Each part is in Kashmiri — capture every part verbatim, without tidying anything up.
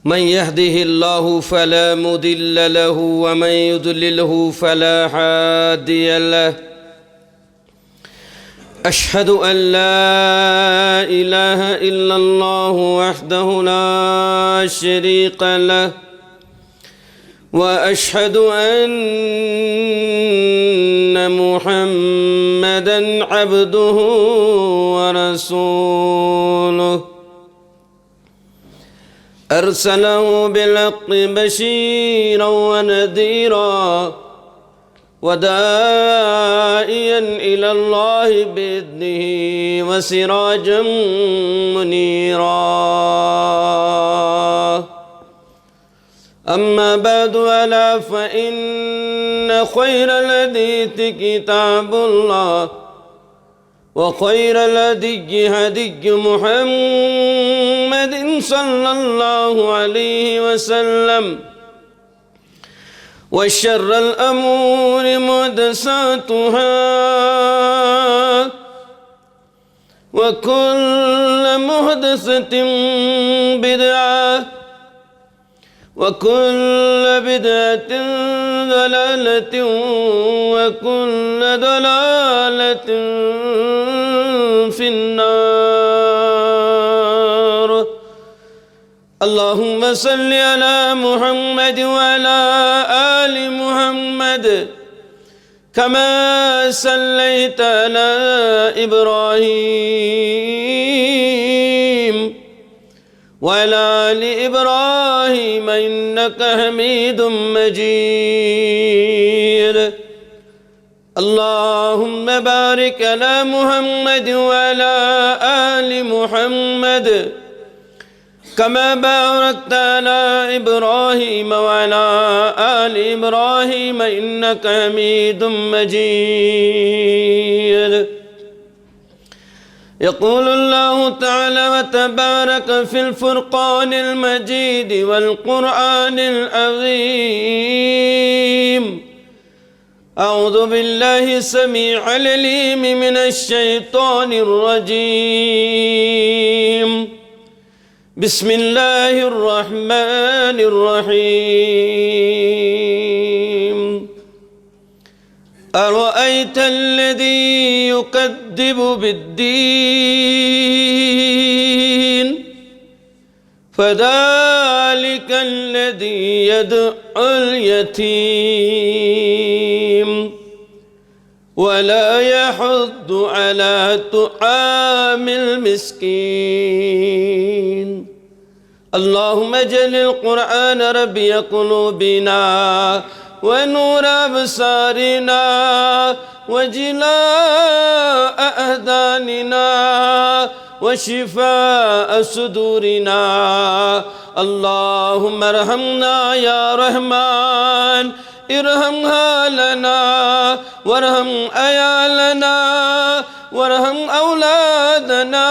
من يهده الله فلا مضل له ومن يضلله فلا هادي له. أشهد أن لا إله إلا الله وحده لا شريك له، وأشهد أن محمدا عبده ورسوله. أرسله بالحق بشيرا ونذيرا وداعيا إلى الله بإذنه وسراجا منيرا. أما بعد، ألا فإن خير الحديث كتاب الله، وخير الهدي هدي محمد صلى الله عليه وسلم، وشر الأمور محدثاتها، وكل محدثة بدعة، وكل بدعة ضلالة، وكل ضلالة في النار. اللهم صل على محمد وعلى آل محمد كما صليت على إبراهيم وعلى آل إبراهيم إنك حميد مجيد. اللهم بارك على محمد وعلى آل محمد كما باركت على إبراهيم وعلى آل إبراهيم إنك حميد مجيد. يقول الله تعالى وتبارك في الفرقان المجيد والقرآن العظيم: أعوذ بالله السميع العليم من الشيطان الرجيم. بسم الله الرحمن الرحيم. أرأيت الذي يكذب بالدين، فذلك الذي يدع اليتيم ولا يحض على طعام المسكين. اللهم اجعل القرآن ربيع قلوبنا ونور أبصارنا وجلاء أحزاننا وشفاء صدورنا. اللهم ارحمنا يا رحمن، ارحم أهلنا وارحم عيالنا وارحم أولادنا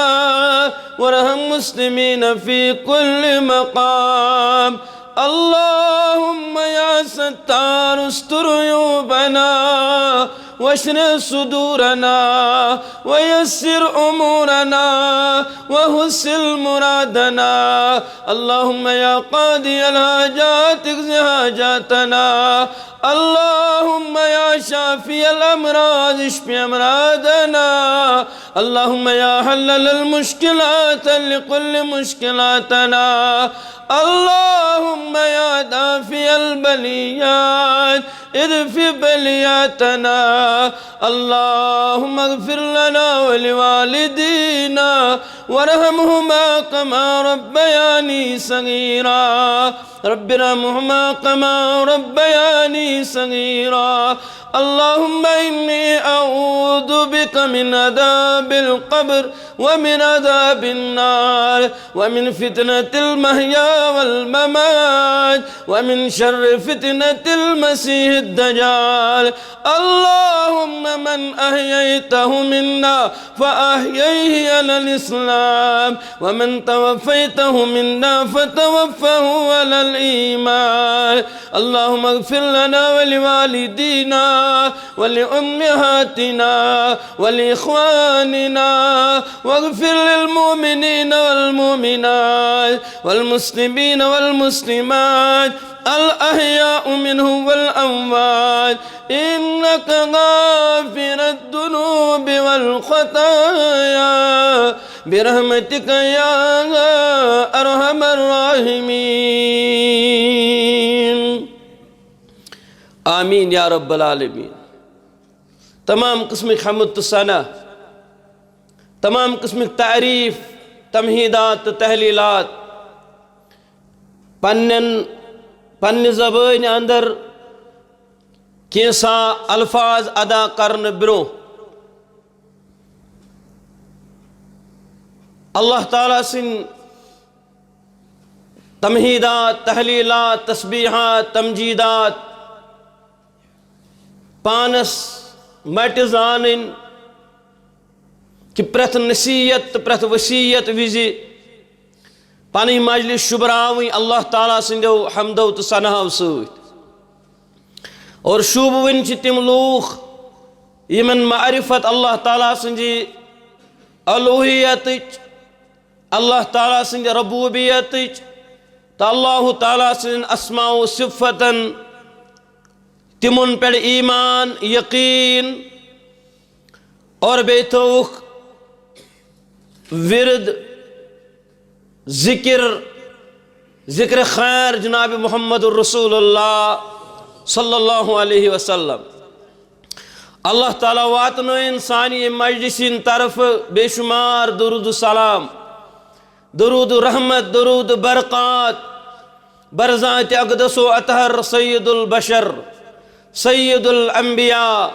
وارحم مسلمين في كل مقام. اللهم يا ستار استر عيوبنا واشرح صدورنا ويسر أمورنا وحصل مرادنا. اللهم يا قاضي الحاجات اقض حاجاتنا. اللهم يا شافي الأمراض اشف أمراضنا. اللهم يا حلال المشكلات حل كل مشكلاتنا. اللهم يا دافع البليات ادفع بلياتنا. اللهم اغفر لنا ولوالدينا وارحمهما كما ربياني صغيرا. رب ارحمهما كما ربياني صغيرا. اللهم إني أعوذ بك من عذاب القبر ومن عذاب النار ومن فتنة المحيا والممات ومن شر فتنة المسيح الدجال. اللهم من أحييته منا فأحيه على الإسلام، ومن توفيته منا فتوفه على الإيمان. اللهم اغفر لنا ولوالدينا ولأمهاتنا ولإخواننا واغفر للمؤمنين والمؤمنات والمسلمين والمسلمات الأحياء منهم والأموات إنك غافر الذنوب والخطايا برحمتك يا أرحم الراحمين. آمین یا رب العالمین۔ تمام قسمٕکۍ حمد تہٕ ثنا، تمام قسمٕکۍ تعریف، تمہیدات تہٕ تحلیلات پننٮ۪ن، پننہِ زبٲنۍ اندر کینٛژھا الفاظ ادا کرنہٕ برونٛہہ اللہ تعالیٰ سٕنٛدۍ تمہیدات، تحلیلات، تسبیحات، تمجیدات پانس مٹہِ زانٕنۍ کہِ پرٛٮ۪تھ نصیحت تہٕ پرٛٮ۪تھ وصیت وِزِ پنٕنۍ مجلس شُبراوٕنۍ اللہ تعالیٰ سٕنٛدیو حمدو تہٕ ثناہو سۭتۍ۔ اور شوٗبوٕنۍ چھِ تِم لوٗکھ یِمن معرفت اللہ تعالیٰ سٕنٛزِ الوہیتٕچ، اللہ تعالیٰ سٕنٛدِ ربوبیتٕچ تہٕ اللہ تعالیٰ سٕنٛدٮ۪ن اسماء و صفتن، تِمن پٮ۪ٹھ ایمان، یقین، اور بیٚیہِ تھٲوُکھ ورد، ذکر، ذکر خیر جناب محمد رسول اللہ صلی اللہ علیہ وسلم۔ اللہ تعالیٰ واتنٲیِن سانہِ ییٚمہِ مجلسہِ ہِنٛدِ طرفہٕ بے شمار درود و سلام، درود و رحمت، درود و برکات بر ذات اقدس و اطہر سید البشر، سید الانبیاء،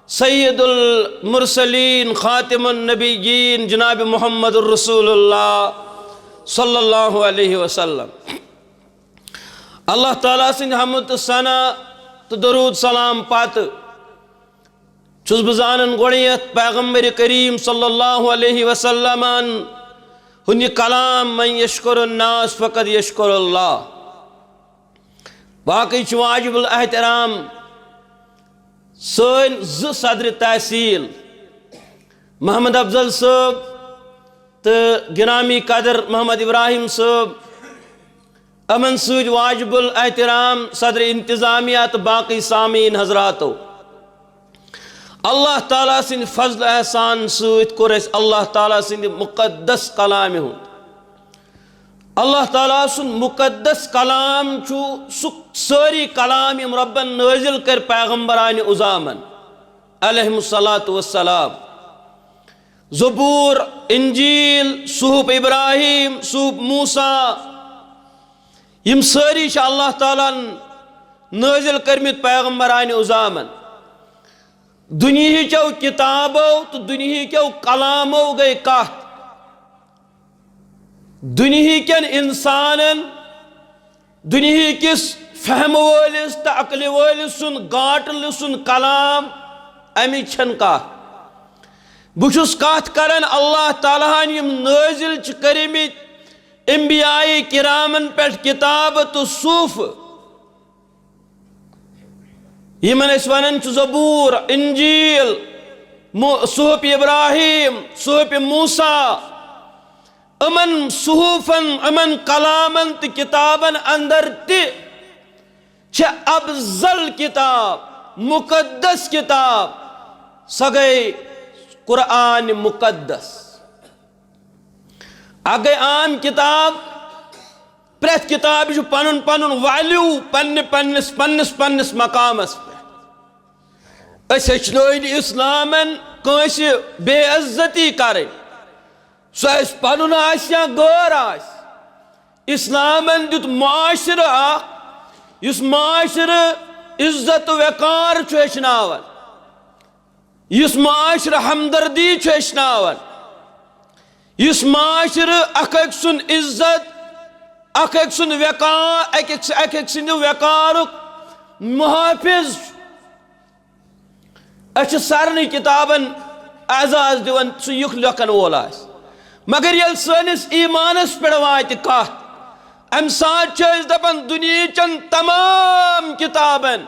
سید المرسلین، خاتم النبیین جناب محمد رسول اللہ صلی اللہ علیہ وسلم۔ اللہ تعالیٰ سٕنٛدِ حمد تہٕ ثنا تہٕ درود سلام پتہٕ چھُس بہٕ زانان گۄڈٕ یتھ پیغمبر کریم صلی اللہ علیہ وسلمن ہُنٛد یہِ کلام، من یشکر الناس فقد یشکر اللہ۔ باقٕے چھِ واجب الاحترام سٲنۍ زٕ صدر تحصیل محمد افضل صٲب تہٕ گرامی قدر محمد ابراہیم صٲب، یِمن سۭتۍ واجب الاحترام صدر انتظامیہ تہٕ باقٕے سامعین حضراتو۔ اللہ تعالیٰ سٕنٛدِ فضل احسان سۭتۍ کوٚر اَسہِ اللہ تعالیٰ سٕنٛدِ مُقدس کلامہِ ہُنٛد۔ اللہ تعالیٰ سُنٛد مُقدس کلام چھُ سُہ سٲری کلام یِم رۄبن نٲزِل کٔرۍ پیغمبرانہِ عظامن علیہم الصلوۃ والسلام۔ زبور، انجیل، صحف ابراہیم، صحف موسیٰ، یِم سٲری چھِ اللہ تعالیٰ ہن نٲزِل کٔرمٕتۍ پیغمبرانہِ عظامن۔ دُنیہٕچو کِتابو تہٕ دُنیہٕکیو کلامو گٔے کتھ۔ دُنیہٕکٮ۪ن اِنسانن، دُنیہٕکِس فہمہٕ وٲلِس تہٕ عقلہِ وٲلِس سُنٛد گاٹہٕ سُنٛد کلام، امِچ چھنہٕ کتھ۔ بہٕ چھُس کتھ کران اللہ تعالیٰ ہن یِم نٲزِل چھِ کٔرمٕتۍ انبیاء کرامن پٮ۪ٹھ کتابہٕ تہٕ صحف، یِمن أسۍ ونان چھِ زبور، انجیل، مو-، صحف ابراہیم، صحف موسیٰ، یِمن صحفن، یِمن کلامن تہٕ کتابن اندر تہِ چھِ افضل کتاب، مقدس کتاب، سۄ گٔے قرآن مقدس۔ اکھ گٔے عام کتاب، پرٛٮ۪تھ کتابہِ چھُ پنُن پنُن value پننہِ پننِس پننِس پننِس مقامس پٮ۪ٹھ۔ أسۍ ہیٚچھنٲے نہٕ اسلامن کٲنٛسہِ بے عزتی کرٕنۍ، سُہ آسہِ پنُن آسہِ یا غٲر آسہِ۔ اسلامن دیُت معاشرٕ اکھ، یُس معاشرٕ عزت وقار چھُ ہیٚچھناوان، یُس معاشرٕ ہمدردی چھُ ہیٚچھناوان، یُس معاشرٕ اکھ أکۍ سُنٛد عزت، اکھ أکۍ سُنٛد وقار، اکھ أکۍ اکھ أکۍ سٕنٛدِ وقارُک محافظ چھُ۔ أسۍ چھِ سارنٕے کِتابن اعزاز دِوان، سُہ یُکھ لیکھن وول آسہِ۔ مگر ییٚلہِ سٲنِس ایٖمانس پٮ۪ٹھ واتہِ کتھ، امہِ ساتہٕ چھِ أسۍ دپان، دُنیہٕچن تمام کِتابن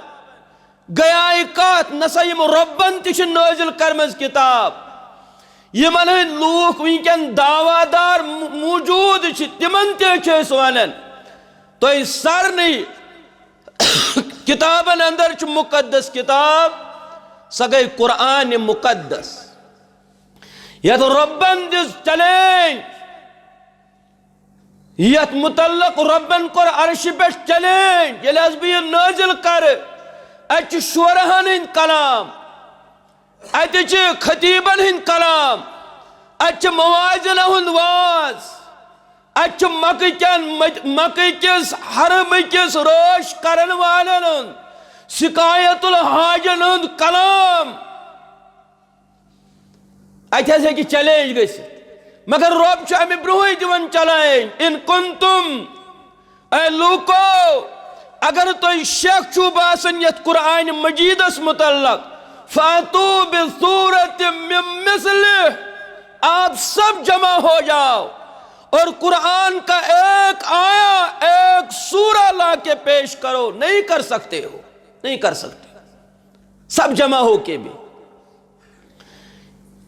گٔیے کتھ، نسا یِم رۄبن تہِ چھِ نٲزِل کرمٕژ کِتاب، یِمن ہٕنٛدۍ لوٗکھ وٕنکیٚن دعویٰ دار م-، موجود چھِ، تِمن تہِ چھِ أسۍ ونان، تۄہہِ سارنٕے کتابن اندر چھِ مقدس کتاب، سۄ گٔے قرآن مقدس، یتھ رۄبن دِژ چیلنج، یتھ متعلق رۄبن کوٚر عرشہِ پٮ۪ٹھ چیلنج، ییٚلہِ حظ بہٕ یہِ نٲزِل کرٕ، اتہِ چھِ شعراہن ہٕنٛدۍ کلام، اتہِ چھِ خطیبن ہٕنٛدۍ کلام، اتہِ چھِ موازنہ ہُنٛد واز، اتہِ چھِ مکہٕ کٮ۪ن مد-، مکہٕ کِس حرمہٕ کِس رٲچھ کرن والٮ۪ن ہُنٛد، سقایت الحاجن ہُنٛد کلام۔ اتہِ حظ ہیٚکہِ چیلنج گٔژھِتھ، مگر رۄب چھُ امہِ برونٛہٕے دِوان چیلنج، ان کنتم، اے لوٗکو، اگر تۄہہِ شک چھُو باسان یتھ قرآن مجیدس متعلق، فاتو بسورۃ من مثلہ، آپ سب جمع ہو جاؤ اور قرآن کا ایک آیا، ایک سورہ لا کے پیش کرو، نہیں کر سکتے ہو، نہیں کر سکتے، سب جمع ہو کے بھی۔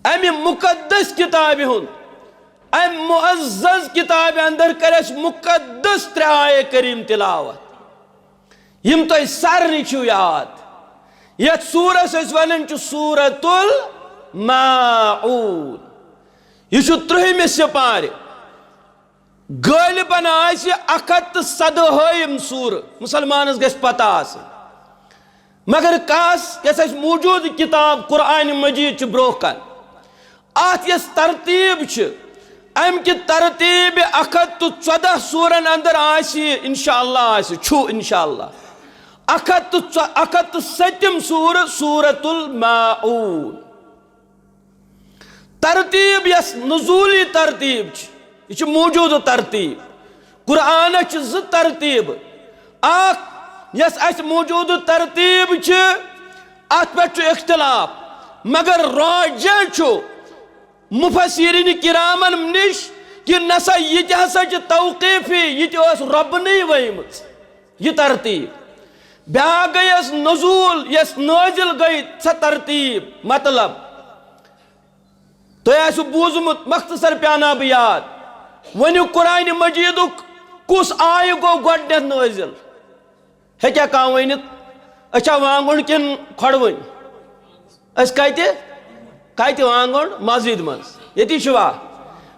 امہِ مقدس کتابہِ ہُنٛد، امہِ معزز کتابہِ اندر کرِ اسہِ مقدس ترٛےٚ آیے کریم تلاوت، یم تۄہہِ سارنٕے چھِو یاد، یتھ سورس أسۍ ونان چھِ سورۃ الماعون۔ یہِ چھُ ترٛہمہِ سپارِ۔ غٲلباً آسہِ اکھ ہتھ تہٕ سدٲہِم سورٕ، مسلمانس گژھِ پتہ آسٕنۍ۔ مگر کس یۄس اسہِ موجود کتاب قرآن مجید چھِ برونٛہہ کن، اتھ یۄس ترتیب چھِ، امہِ کہِ ترتیب اکھ ہتھ تہٕ ژۄدہ سورن اندر آسہِ، انشاءاللہ آسہِ، چھُ انشاءاللہ۔ اکھ ہتھ تہٕ ژۄ-، اکھ ہتھ تہٕ سٔتِم سورٕ، سورۃ الماعون۔ ترتیب یۄس نزولی ترتیب چھِ، یہِ چھِ موجودٕ ترتیب۔ قرآنس چھِ زٕ ترتیب۔ اکھ یۄس اسہِ موجودٕ ترتیب چھِ، اتھ پٮ۪ٹھ چھُ اختلاف، مگر راجح چھُ مفسرین کرامن نِش کہِ نسا یہِ تہِ ہسا چھِ توقیفی، یہِ تہِ ٲس رۄبنٕے ؤنمٕژ۔ یہِ ترتیب۔ بیاکھ گٔیَس نزول، یۄس نٲزِل گٔے، سۄ ترتیب۔ مطلب، تۄہہِ آسِوٕ بوٗزمُت، مختصر پیاناو بہٕ یاد۔ ؤنِو، قرآن مجیدُک کُس آیہِ گوٚو گۄڈٕنیتھ نٲزِل؟ ہیٚکیٛاہ کانٛہہ ؤنِتھ؟ أسۍ چھا وانٛگُن کِنہٕ کھۄڈوٕنۍ؟ أسۍ کتہِ؟ کتہِ وانٛگُن؟ مسجد منٛز۔ ییٚتی چھُوا؟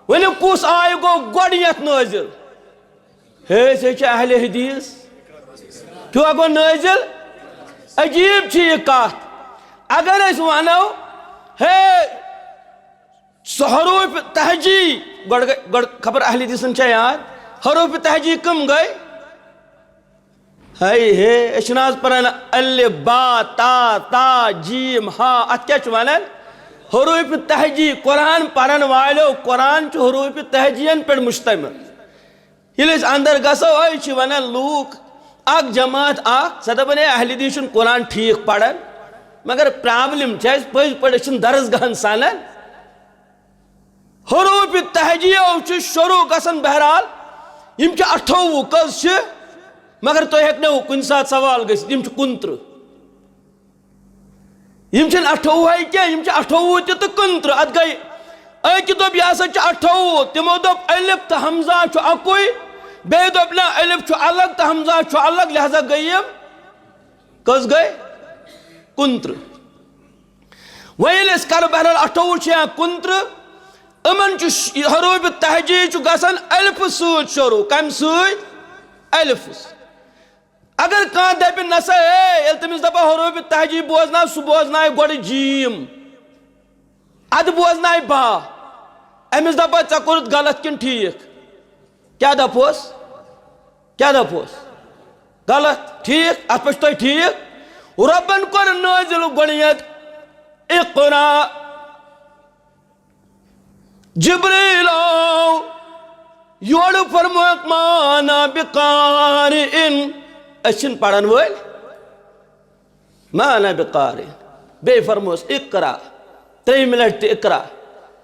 ؤنِو، کُس آیہِ گوٚو گۄڈٕنیتھ نٲزِل؟ ہے، أسۍ ہے چھِ اہل حدیث۔ کیٛاہ گوٚو نٲزِل؟ عجیب چھِ یہِ کتھ۔ اگر أسۍ ونو، ہے، سُہ حروف تہجی، گۄڈٕ گٔے، گۄڈٕ خبر اہل حدیثن چھا یاد؟ حروف تہجی کم گٔے؟ ہے، ہے، أسۍ چھِنہٕ آز پران الف، با، تا، تا، جیم، ہا، اتھ کیٛاہ چھِ ونان؟ حروف تہجی۔ قرآن پرن والیو، قرآن چھُ حروف تہجین پٮ۪ٹھ مشتمل۔ ییٚلہِ أسۍ اندر گژھو، أسۍ چھِ ونان لوٗکھ، اکھ جماعت اکھ، سۄ دپان، "ہے، اہل حدیث چھُنہٕ قرآن ٹھیٖک پران۔" مگر پرابلم چھِ اَسہِ پٔزۍ پٲٹھۍ، أسۍ چھِنہٕ درس گاہن سنان۔ حروف تہجیو چھُ شروع گژھان، بہرحال، یِم چھِ اَٹھووُہ، کٔژ چھِ؟ مگر تُہۍ ہیٚکنو کُنہِ ساتہٕ سوال گٔژھِتھ، یِم چھِ کُنترٕہ۔ یِم چھِنہٕ اَٹھووُہے کینٛہہ، یِم چھِ اَٹھووُہ تہِ تہٕ کُنترٕہ۔ اَتھ گٔے، أکۍ دوٚپ، "یہِ ہسا چھُ اَٹھووُہ"، تِمو دوٚپ، "الف تہٕ ہمزہ چھُ اَکُے"، بیٚیہِ دوٚپ، "نہ، الف چھُ الگ تہٕ ہمزہ چھُ الگ"، لہذا گٔے یِم کٔژ گٔے؟ کُنترٕہ۔ وۄنۍ ییٚلہِ أسۍ کَرو، بہرحال، اَٹھووُہ چھِ یا کُنترٕہ، یِمَن چھُ ش-، یہِ حروف تہجی چھُ گژھان الفہٕ سۭتۍ شروع۔ کَمہِ سۭتۍ؟ الفہٕ سۭتۍ۔ اگر کانٛہہ دَپہِ، "نسا، ہے"، ییٚلہِ تٔمِس دَپو حروف تہجی بوزناو، سُہ بوزنایہِ گۄڈٕ جیم، اَدٕ بوزنایہِ با، أمِس دَپو، "ژےٚ کوٚرُتھ غلط کِنہٕ ٹھیٖک؟" کیٛاہ دَپوس؟ کیٛاہ دَپوس؟ غلط، ٹھیٖک، اَتھ پٮ۪ٹھ چھُ تۄہہِ ٹھیٖک۔ رۄبَن کوٚر نٲزِل گۄڈٕنٮ۪تھ اقرا۔ جبریل آو، یورٕ فرمووُکھ، "ما انا بقارئ"۔ أسۍ چھِنہٕ پرن وٲلۍ۔ "ما انا بقارئ"۔ بیٚیہِ فرمووُس، "اقرا"۔ ترٛیٚیِمہِ لٹہِ تہِ اقرا۔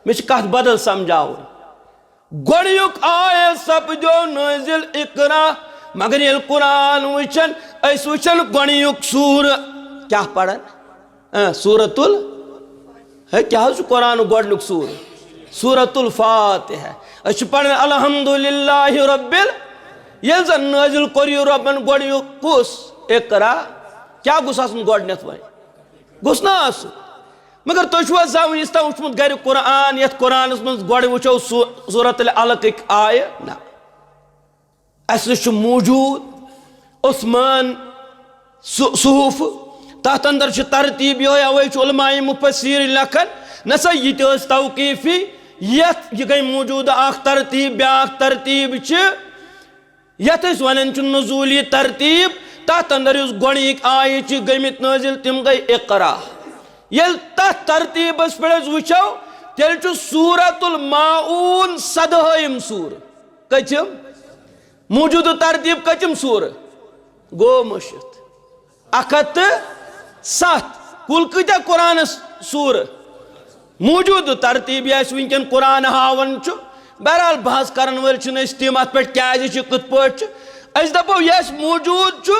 مےٚ چھِ کتھ بدل سمجھاوٕنۍ۔ گۄڈٕنیُک آیت سپدیو نٲزِل اقرا، مگر ییٚلہِ قرآن وٕچھن، أسۍ وٕچھن گۄڈٕنیُک سورہ۔ کیٛاہ پرن؟ اۭں، سورۃ ال-، ہے، کیٛاہ حظ چھُ قرآنُک گۄڈٕنیُک سورہ؟ سورة الفاتحہ۔ أسۍ چھِ پران الحمدللہ رب ال-، ییٚلہِ زن نٲزِل کوٚر یہِ رۄبن گۄڈٕنیُک کُس؟ اقرا۔ کیٛاہ گوٚژھ آسُن گۄڈٕنٮ۪تھ وۄنۍ؟ گوٚژھ نہ آسُن؟ مگر تُہۍ چھِوا زانٛہہ وٕنیُک تام وٕچھمُت گرِ قرآن، یتھ قرآنس منٛز گۄڈٕ وٕچھو سو-، سورة العلق ٕکۍ آیہِ؟ نہ۔ اَسہِ نِش چھُ موجود عثمان ص-، صحف، تَتھ اندر چھِ ترتیٖب یِہوٚے، اَوَے چھُ علماء مفسرین لیکھان، نہ سا یہِ تہِ ٲس توقیٖفی، یَتھ یہِ گٔے موجودٕ اَکھ ترتیٖب، بیٛاکھ ترتیٖب چھِ، یَتھ أسۍ وَنان چھِ نزوٗلی ترتیٖب، تَتھ اندر یُس گۄڈٕنِکۍ آیہِ چھِ گٔمٕتۍ نٲزِل، تِم گٔے اقرا۔ ییٚلہِ تَتھ ترتیٖبَس پٮ۪ٹھ أسۍ وٕچھو، تیٚلہِ چھُ سورة الماعون سدہٲیِم سورٕ۔ کٔژِم؟ موجودٕ ترتیٖب کٔژِم سورٕ؟ گوٚو مٔشِتھ۔ اَکھ ہَتھ تہٕ ستھ۔ کُل کۭتیٛاہ قرآنَس سورٕ؟ موجودٕ ترتیٖب یہِ اَسہِ وٕنکٮ۪ن قرآن ہاوان چھُ۔ بہرحال، بحث کرن وٲلۍ چھِنہٕ أسۍ تِم اَتھ پٮ۪ٹھ کیٛازِ چھِ، کِتھ پٲٹھۍ چھِ۔ أسۍ دَپو، یہِ اَسہِ موجود چھُ،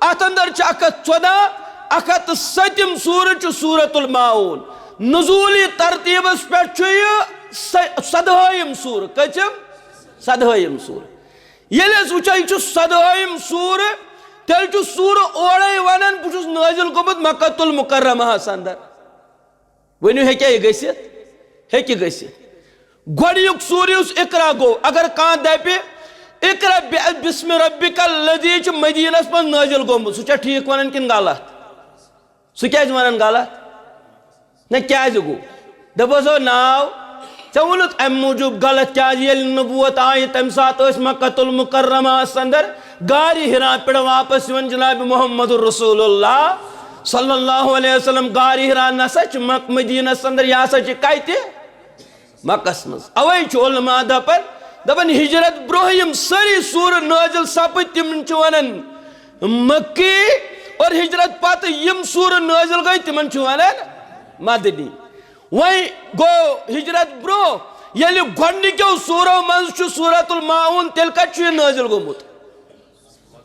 اَتھ اندر چھِ اَکھ ہَتھ ژۄداہ، اَکھ ہَتھ تہٕ سٔتِم سورٕ چھُ سورة الماعون۔ نزوٗلی ترتیٖبَس پٮ۪ٹھ چھُ یہِ سَ-، سدہٲیِم سورٕ۔ کٔژِم؟ سدہٲیِم سورٕ۔ ییٚلہِ أسۍ وٕچھو، یہِ چھُ سدہٲیِم سورٕ، تیٚلہِ چھُ سورٕ اورَے وَنان، بہٕ چھُس نٲزِل گوٚمُت مکہ المکرمہَس اندر۔ ؤنِو، ہیٚکیٛاہ یہِ گٔژھِتھ؟ ہیٚکہِ گٔژھِتھ۔ گۄڈٕنیُک سورٕ یُس اقرا گوٚو، اگر کانٛہہ دَپہِ، "اقرا ب-، بسم ربک الذی" چھُ مدیٖنَس منٛز نٲزِل گوٚمُت، سُہ چھا ٹھیٖک وَنان کِنہٕ غلط؟ سُہ کیٛازِ وَنان غلط؟ نہ، کیٛازِ گوٚو؟ دَپہٕ حظ، ہو ناو، ژےٚ ووٚنُتھ اَمہِ موٗجوٗب غلط، کیٛازِ ییٚلہِ نبوت آیہِ، تَمہِ ساتہٕ ٲسۍ مکہ المکرمہَس اندر غارِ حرا پٮ۪ٹھ واپس یِوان جناب محمد رسول اللہ صلی اللہ علیہ وسلم۔ غارِ حرا نہ سا چھِ مک-، مدیٖنَس اندر، یہِ ہسا چھِ کَتہِ؟ مکس منٛز۔ اوے چھُ علماء دپان، دپان ہجرت برونٛہہ یِم سٲری سورٕ نٲزِل سپٕدۍ، تِمن چھِ ونان مکی، اور ہجرت پتہٕ یِم سورٕ نٲزِل گٔے، تِمن چھِ ونان مدنی۔ وۄنۍ گوٚو ہجرت برونٛہہ ییٚلہِ گۄڈنِکیو سورو منٛز چھُ سورۃ الماعون، تیٚلہِ کتہِ چھُ یہِ نٲزِل گوٚمُت؟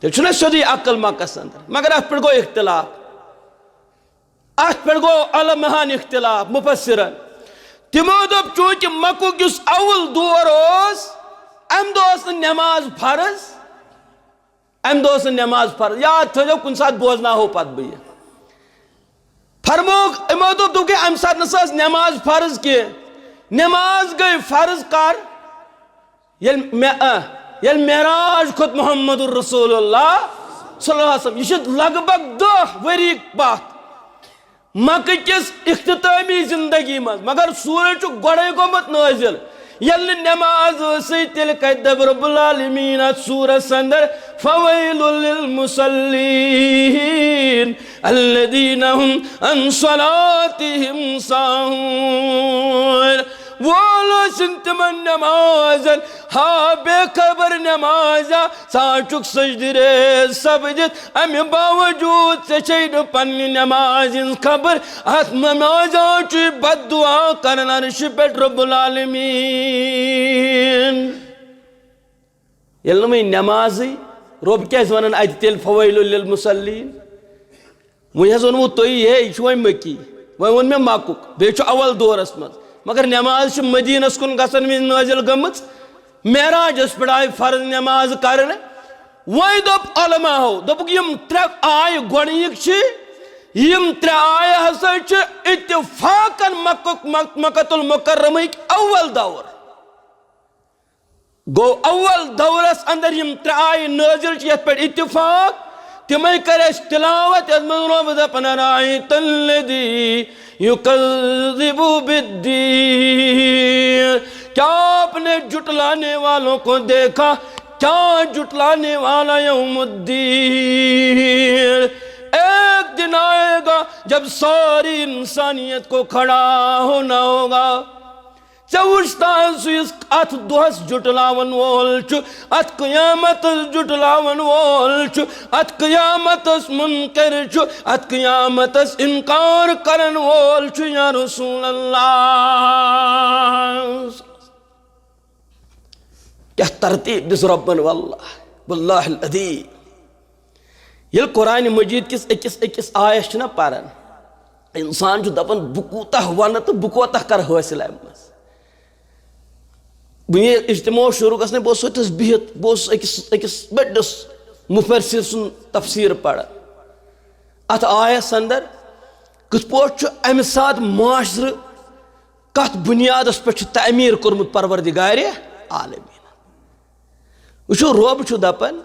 تیٚلہِ چھُنہ سیوٚدُے عقل مکس اندر، مگر اتھ پٮ۪ٹھ گوٚو اختلاف۔ اتھ پٮ۪ٹھ گوٚو علماہن اختلاف، مفسرن۔ تِمو دوٚپ، چوٗنٛکہِ مکُک یُس اول دور اوس، امہِ دۄہ ٲس نہٕ نٮ۪ماز فرض، امہِ دۄہ ٲس نہٕ نٮ۪ماز فرض۔ یاد تھٲیزیو، کُنہِ ساتہٕ بوزناوہو پتہٕ بہٕ یہِ۔ فرمووُکھ، یِمو دوٚپ، دوٚپُکھ، ہے، امہِ ساتہٕ نہ سا ٲس نٮ۪ماز فرض کینٛہہ۔ نٮ۪ماز گٔے فرض کر؟ ییٚلہِ مےٚ، آ، ییٚلہِ معراج کھوٚت محمد رسول اللہ صلی اللہ علیہ وسلم، یہِ چھِ لگ بگ دَہ ؤری پتھ مکہ کِس اختتٲمی زندگی منٛز، مگر سورج چھُ گۄڈَے گوٚمُت نٲزِل۔ ییٚلہِ نہٕ نٮ۪ماز ٲسٕے، تیٚلہِ کَتہِ دَپہِ رب العالمین اَتھ سورس اندر، "فویل للمصلین الذین هم عن صلاتهم ساہون"؟ وول ٲسِن تِمن نٮ۪مازن، ہا بے خبر نٮ۪مازا، ژٕ ہا چھُکھ سجدِ ریز سپدِتھ، امہِ باوجود ژےٚ چھے نہٕ پننہِ نٮ۪مازِ ہٕنٛز خبر۔ اتھ نٮ۪مازِ ہا چھُے بد دعا کران عرشہِ پٮ۪ٹھ رب العالمین۔ ییٚلہِ نہٕ وۄنۍ نٮ۪مازٕے، رۄب کیٛازِ ونان اتہِ تیٚلہِ فویل للمصلین؟ وۄنۍ حظ ووٚنمُت تۄہہِ، ہے، یہِ چھُ وۄنۍ مکی۔ وۄنۍ ووٚن مےٚ مکُک، بیٚیہِ چھُ اول دورس منٛز۔ مگر نٮ۪ماز چھِ مدیٖنس کُن گژھن وِزِ نٲزِل گٔمٕژ۔ معراجس پٮ۪ٹھ آیہِ فرض نٮ۪ماز کرنہٕ۔ وۄنۍ دوٚپ علماہو، دوٚپُکھ، یِم ترٛےٚ آیہِ گۄڈٕنِکۍ چھِ، یِم ترٛےٚ آیہِ ہسا چھِ اتفاقن مکُک، مک-، مکۃ المکرمٕکۍ اول دور۔ گوٚو، اول دورس اندر یِم ترٛےٚ آیہِ نٲزِل چھِ، یتھ پٮ۪ٹھ اتفاق، تِمے کٔرۍ اَسہِ تلاوت، یتھ منٛز رۄب دپان، "ارأیت الذی یکذب بالدین"، کیا آپ نے جھٹلانے والوں کو دیکھا؟ کیا جھٹلانے والا یوم الدین؟ ایک دن آئے گا جب ساری انسانیت کو کھڑا ہونا ہوگا۔ ژےٚ وُچھتھا سُہ یُس اتھ دۄہس جُٹلاون وول چھُ، اتھ قیامتس جُٹلاون وول چھُ، اتھ قیامتس منکر چھُ، اتھ قیامتس انکار کرن وول چھُ، یا رسول اللہ؟ کیٛاہ ترتیٖب دِژ رۄبن، واللہ، واللہ العظیم۔ ییٚلہِ قرآن مجید کِس أکِس أکِس آیس چھِنہ پران، انسان چھُ دپان، بہٕ کوٗتاہ ونہٕ تہٕ بہٕ کوٗتاہ کرٕ حٲصِل امہِ منٛز۔ بہٕ ییٚلہِ اجتماع شروع گژھنَے، بہٕ اوسُس تَتہِ بِہِتھ، بہٕ اوسُس أکِس أکِس بٔڑِس مُفسِر سُنٛد تفسیٖر پَران۔ اَتھ آیَس اندر کِتھ پٲٹھۍ چھُ اَمہِ ساتہٕ معاشرٕ، کَتھ بُنیادَس پٮ۪ٹھ چھُ تعمیٖر کوٚرمُت پروردگارِ عالمیٖن؟ وٕچھِو، رۄب چھُ دَپان،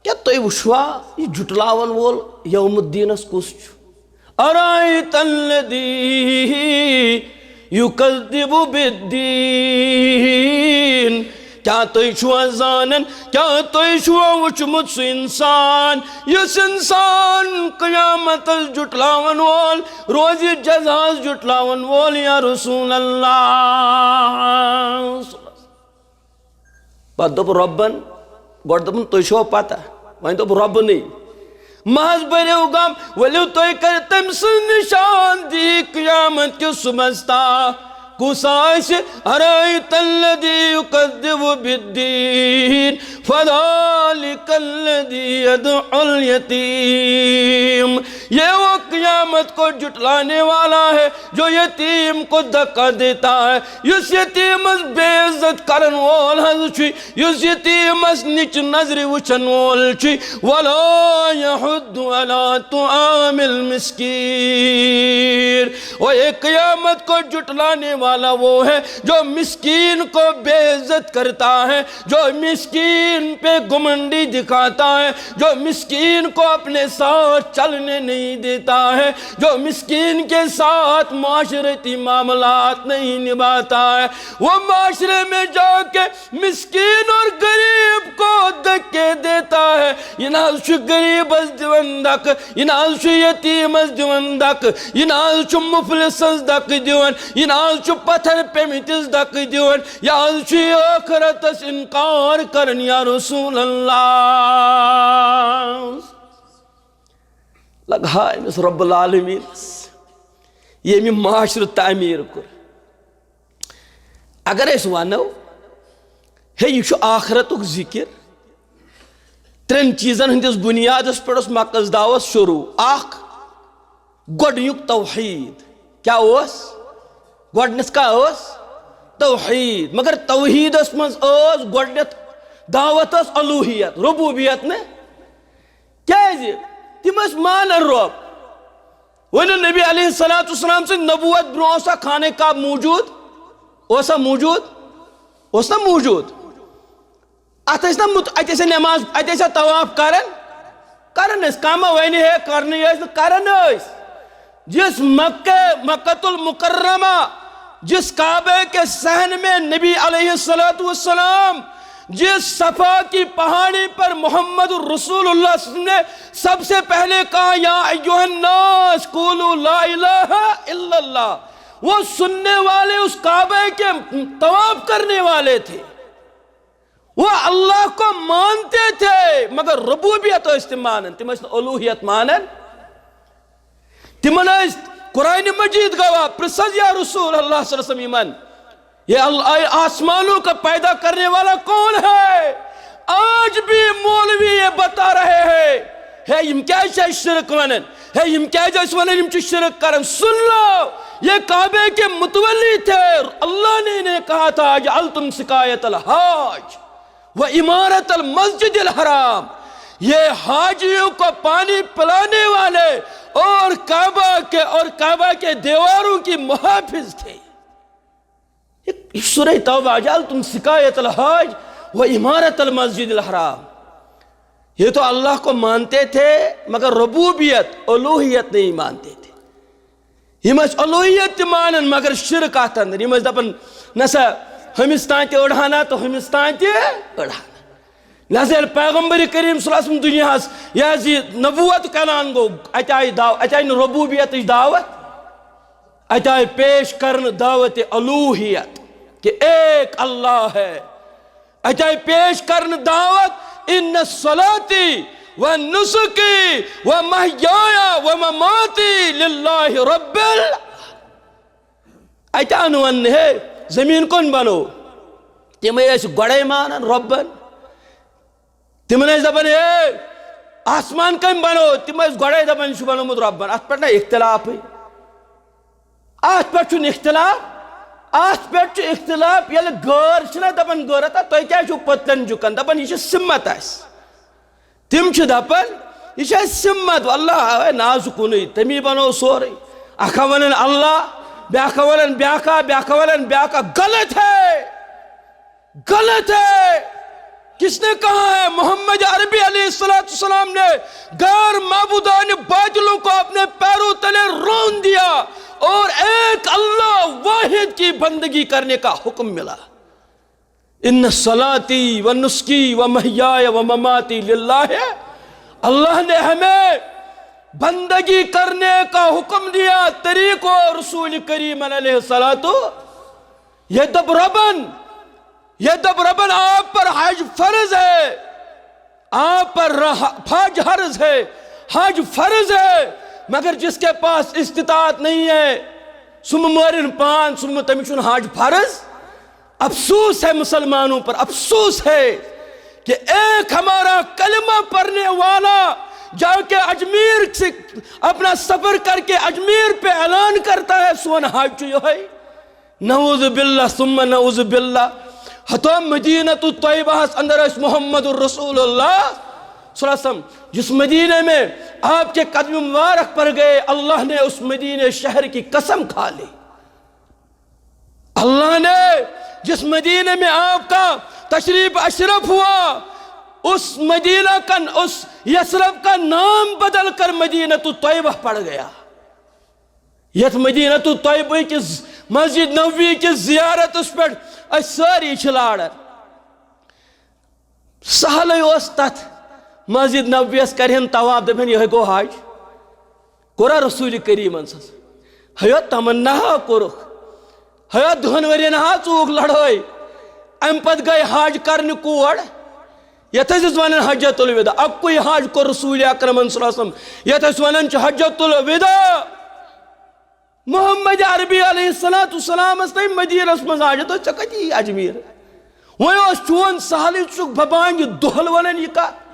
کیٛاہ تُہۍ وٕچھوا یہِ جُٹلاوَن وول یوم الدیٖنَس کُس چھُ؟ أرأيت الذي يكذب بالدين۔ کیٛاہ تُہۍ چھِوا زانان، کیٛاہ تُہۍ چھِوا وٕچھمُت سُہ اِنسان، یُس اِنسان قیامتَس جُٹلاوَن وول روزِ، جزاہَس جُٹلاوَن وول، یا رسول اللہ؟ پتہٕ دوٚپ رۄبن، گۄڈٕ دوٚپُن، "تُہۍ چھِوا پتہ؟" وۄنۍ دوٚپ رۄبنٕے۔ محض بٔرِو غم، ؤلِو تُہۍ کٔرِو تٔمۍ سٕنٛز نِشاندِہی قیامت کِس صُبحس تام۔ کُس آسہِ؟ أرأيت الذي يكذب بالدين فذلك الذي يدع اليتيم۔ یہ وہ قیامت کو جھٹلانے والا ہے جو یتیم کو دھکا دیتا ہے، یُس یتیمس بے عزت کرن وول حض چھُ، یُس یتیمس نچ نظرِ وچھن وول چھُ۔ ولا يحض على طعام المسكين۔ اور یہ قیامت کو جھٹلانے والا وہ ہے جو مسکین کو بے عزت کرتا ہے، جو مسکین پہ گھمنڈی دکھاتا ہے، جو مسکین کو اپنے ساتھ چلنے نہیں دیتا ہے، جو مسکین کے ساتھ معاشرتی معاملات نہیں نبھاتا ہے، وہ معاشرے میں جا کے مسکین اور غریب کو دھکے دیتا ہے۔ یہ نہ حض چھُ غریبس دِوان دکہٕ، یہ نہ حض چھُ یتیمس دِوان دکہٕ، یہ نہ حض چھُ مفلسس دکہٕ دِوان، یہ نہ حض چھُ پتھر پیمتس دکہٕ دِوان، یہ حض چھُ ٲخرتس انکار کران، یا رسول اللہ۔ لگہا أمِس رب العالمینس ییٚمہِ معاشرٕ تعمیٖر کوٚر۔ اگر أسۍ ونو، ہے، یہِ چھُ آخرتُک ذکر، ترٛٮ۪ن چیٖزن ہٕنٛدِس بُنیادس پٮ۪ٹھ اوس مقدس دعوت شروع۔ اکھ، گۄڈٕنیُک توحید۔ کیٛاہ اوس؟ گۄڈٕنیتھ کیٛاہ اوس؟ توحید۔ مگر توحیدس منٛز ٲس گۄڈٕنیتھ دعوت ٲس الوہیت، ربوبیت نہٕ۔ کیٛازِ؟ تِم ٲسۍ مانان رۄب۔ وۄنۍ نبی علیہ الصلوۃ والسلام سٕنٛدِ نبوت برونٛہہ اوسا خانہ کعبہ موجود؟ اوسا موجود؟ اوس نا موجود؟ اتھ ٲسۍ نا مت-، اتہِ ٲسۍ نماز، اتہِ ٲسۍ طواف کران؟ کران ٲسۍ۔ کانٛہہ ما ونہِ ہے کرنٕے ٲسۍ نہٕ، کران ٲسۍ۔ جس مکہ، مکۃ المکرمہ، جس کعبے کے صحن میں نبی علیہ الصلوۃ والسلام، جس صفا کی پہاڑی پر محمد رسول اللہ صلی اللہ علیہ وسلم نے سب سے پہلے کہا، یا ایھا الناس قولوا لا الہ الا اللہ، وہ سننے والے اس کعبے کے طواف کرنے والے تھے۔ وہ اللہ کو مانتے تھے، مگر ربوبیت ٲسۍ تِم مانان، تِم ٲسۍ نہٕ الوہیت مانان۔ تِمن ٲسۍ قرآن مجید گواہ، پرٛژھ حض یا رسول اللہ صلی اللہ علیہ وسلم یِمن، یہ ال-، اے آسمانوں کا پیدا کرنے والا کون ہے؟ آج بھی مولوی یہ بتا رہے ہیں، ہے، یِم کیٛازِ چھِ اَسہِ شرک ونان؟ ہے، یِم کیٛازِ ٲسۍ ونان یِم چھِ شرک کران؟ سن لو، یہ کعبے کے متولی تھے، اللہ نے انہیں کہا تھا، اجعلتم سقایۃ الحاج و عمارۃ المسجد الحرام، یہ حاجیوں کو پانی پلانے والے اور کعبہ کے، اور کعبہ کے دیواروں کی محافظ تھے۔ یہ سورہ توبہ، اجعلتم سقایۃ الحاج و عمارۃ المسجد الحرام۔ یہ تو اللہ کو مانتے تھے، مگر ربوبیت، الوہیت نہیں مانتے تھے۔ یِم ٲسۍ الوہیت تہِ مانان، مگر شرک اتھ اندر۔ یِم ٲسۍ دپان، نسا، ہُمِس تام تہِ أڑ ہنا تہٕ ہُمِس تام تہِ أڑ ہنا۔ لہذا ییٚلہِ پیغمبر کریم صلی اللہ علیہ وسلم دُنیاہس، یہِ حظ یہِ نبوت کران گوٚو، اتہِ آیہِ دعو-، اتہِ آیہِ نہٕ ربوبیتٕچ دعوت، اتہِ آیہِ پیش کرنہٕ دعوت الوہیت کہ ایک اللہ ہے۔ اتہِ آیہِ پیش کرنہٕ دعوت، ان صلاتی و نسکی و محیایا و مماتی للہ رب ال-، اتہِ آو نہٕ وننہٕ، ہے، زٔمیٖن کٔمۍ بنوو؟ تِمے ٲسۍ گۄڈے مانان رۄبن۔ تِمن ٲسۍ دپان، ہے، آسمان کٔمۍ بنوو؟ تِم ٲسۍ گۄڈے دپان، یہِ چھُ بنوومُت رۄبن۔ اتھ پٮ۪ٹھ نہ اختلافٕے۔ اتھ پٮ۪ٹھ چھُنہٕ اختلاف۔ اتھ پٮ۪ٹھ چھُ اختلاف، ییٚلہِ غٲر چھِنہ دپان، غٲر ہتا تۄہہِ کیٛازِ چھُو پٔتلٮ۪ن جُکان؟ دپان، یہِ چھِ سِمت اَسہِ۔ تِم چھِ دپان، یہِ چھِ اَسہِ سِمت۔ واللہ، اے نازُک کُنُے، تٔمی بنوو سورُے۔ اکھ ہا ونان اللہ، بیٛاکھ ہا ونان بیٛاکھ ہا، بیٛاکھ ہا ونان بیٛاکھ ہا۔ غلط ہے، غلط ہے۔ کس نے کہا ہے؟ محمد عربی علیہ الصلوۃ والسلام نے غیر معبودان باطلوں کو اپنے پیروں تلے رون دیا اور ایک اللہ واحد کی بندگی کرنے کا حکم ملا۔ ان صلاتی و نسخی و محیای و مماتی للہ۔ اللہ نے ہمیں بندگی کرنے کا حکم دیا، طریق و رسول کریم علیہ الصلوۃ۔ یہ دپ ربن، یہ دپ ربن، آپ پر حج فرض ہے، آپ پر رہ-، حج فرض ہے، حج فرض ہے، مگر جس کے پاس استطاعت نہیں ہے، سم مورن پان، سم تمچن حج فرض۔ افسوس ہے مسلمانوں پر، افسوس ہے کہ ایک ہمارا کلمہ پڑھنے والا جا کے اجمیر سے اپنا سفر کر کے اجمیر پہ اعلان کرتا ہے، سون حج جو ہے۔ نعوذ باللہ ثم نعوذ باللہ۔ ہتو مدینہ الطیبہ اندر اس محمد الرسول اللہ صلی اللہ علیہ وسلم، جس مدینے میں آپ کے قدم مبارک پر گئے، اللہ نے اس مدینے شہر کی قسم کھا لی۔ اللہ نے جس مدینے میں آپ کا تشریف اشرف ہوا، اس مدینہ کا، اس یثرب کا نام بدل کر مدینہ الطیبہ پڑ گیا۔ یتھ مدینہ الطیبہ کس مسجد نبوی کس زیارتس پہ اس ساری چھ لاران۔ سہلے اوس تتھ مسجد نبویس کرہن طواف، دپہن، یہے گوٚو حج۔ کوٚرا رسول کریمن سس؟ ہیو تمنا ہا کوٚرُکھ۔ ہیو دہن ورین ہا ژوٗک لڑٲے۔ امہِ پتہٕ گٔے حج کرنہِ کور۔ یتھ ٲسۍ أسۍ ونان حجۃ الوداع۔ اکُے حج کوٚر رسول اکرمن صلی اللہ علیہ وسلم۔ یتھ أسۍ ونان چھِ حجۃ الوداع۔ محمد عربی علیہ الصلوۃ والسلامس تام مدینس منٛز حاجت اوس، ژےٚ کتہِ یی اجمیر؟ وۄنۍ اوس چون سہلٕے، ژٕ چھُکھ ببانگہِ دۄہل ونان یہِ کتھ۔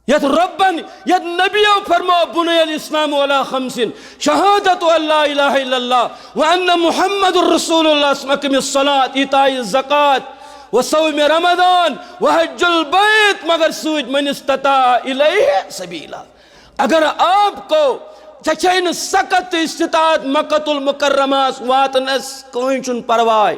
یتھ رۄبن، یتھ نبیو فرمو، بنی الاسلام علی خمس، شہادت ان لا الہ الا اللہ وان محمد رسول اللہ، اقم الصلاۃ، ایتاء الزکوۃ، وصوم رمضان، وحج البیت، مگر سۭتۍ من استطاع الیہ سبیلا۔ اگر آپ کو، ژےٚ چھے نہٕ سکت استطاعت مکۃ المکرمہ واتنس، کٕہٕنۍ چھُنہٕ پرواے،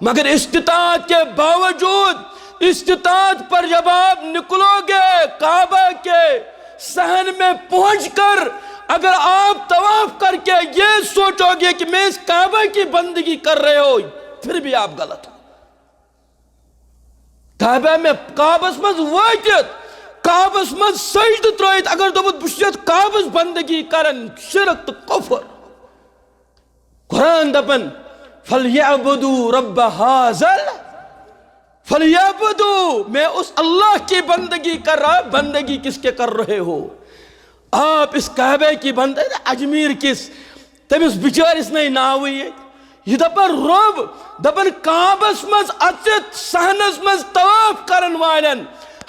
مگر استطاعت کے باوجود استطاعت پر جب آپ نکلو گے، کعبہ کے صحن میں پہنچ کر اگر آپ طواف کر کے یہ سوچو گے کہ میں اس کعبہ کی بندگی کر رہے ہو، پھر بھی آپ غلط ہو۔ کعبہ میں، کعبس منٛز وٲتِتھ، کعبس منٛز سجدٕ ترٲیِتھ، اگر دوٚپُت، "بہٕ چھُس یتھ کعبس بندگی کران"، شرک تہٕ کفر۔ قرآن دپان، "فلیعبدوا رب هذا ال-، فلیعبدوا"، میں اس اللہ کی بندگی کر رہا، بندگی کس کے کر رہے ہو؟ آپ اس کعبے کی بندگی، اجمیر کس تٔمِس بِچٲرِس نَے ناوٕے ییٚتہِ۔ یہِ دَپان رۄب، دَپان کعبَس منٛز اَژِتھ صحنَس منٛز طواف کَرَن والٮ۪ن،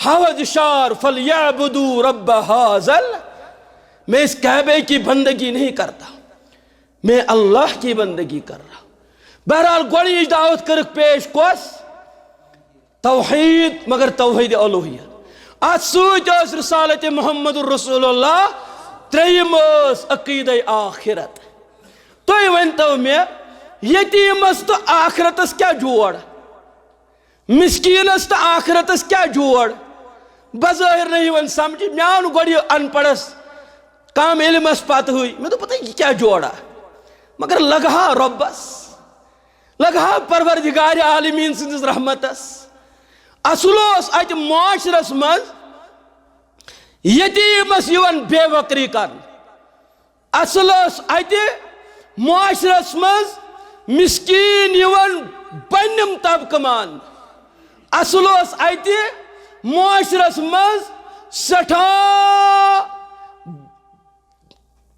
حوض شار، فَلْيَعْبُدُوا رَبَّ هَذَا ال-، میں اس کعبے کی بندگی نہیں کرتا، میں اللہ کی بندگی کر رہا۔ بہرحال، گۄڈٕنِچ دعوت کٔرٕکھ پیش کۄس؟ توحید، مگر توحید الوہیت۔ اتھ سۭتۍ ٲس رسالت محمد رسول اللہ، ترٛیٚیِم ٲس عقیدہ آخرت۔ تُہۍ ؤنۍ تو مےٚ، یتیمس تہٕ آخرتس کیٛاہ جوڑ؟ مسکینس تہٕ آخرتس کیٛاہ جوڑ؟ بظاہر نہٕ یِوان سمجھِ، مےٚ آو نہٕ گۄڈٕ یہِ ان پڑھس، کم علمس پتہٕ ہٕے۔ مےٚ دوٚپ، پتہٕ یہِ کیٛاہ جوڑا؟ مگر لگہا رۄبس۔ لگہا پروردگار عالمین سٕنٛدِس رحمتس۔ اصل اوس اتہِ معاشرس منٛز یتیمس یِوان بے وقری کرنہٕ۔ اصل اوس اتہِ معاشرس منٛز مسکین یِوان بۄنِم طبقہٕ ماننہٕ۔ اصل اوس اتہِ معاشرس منٛز سٮ۪ٹھاہ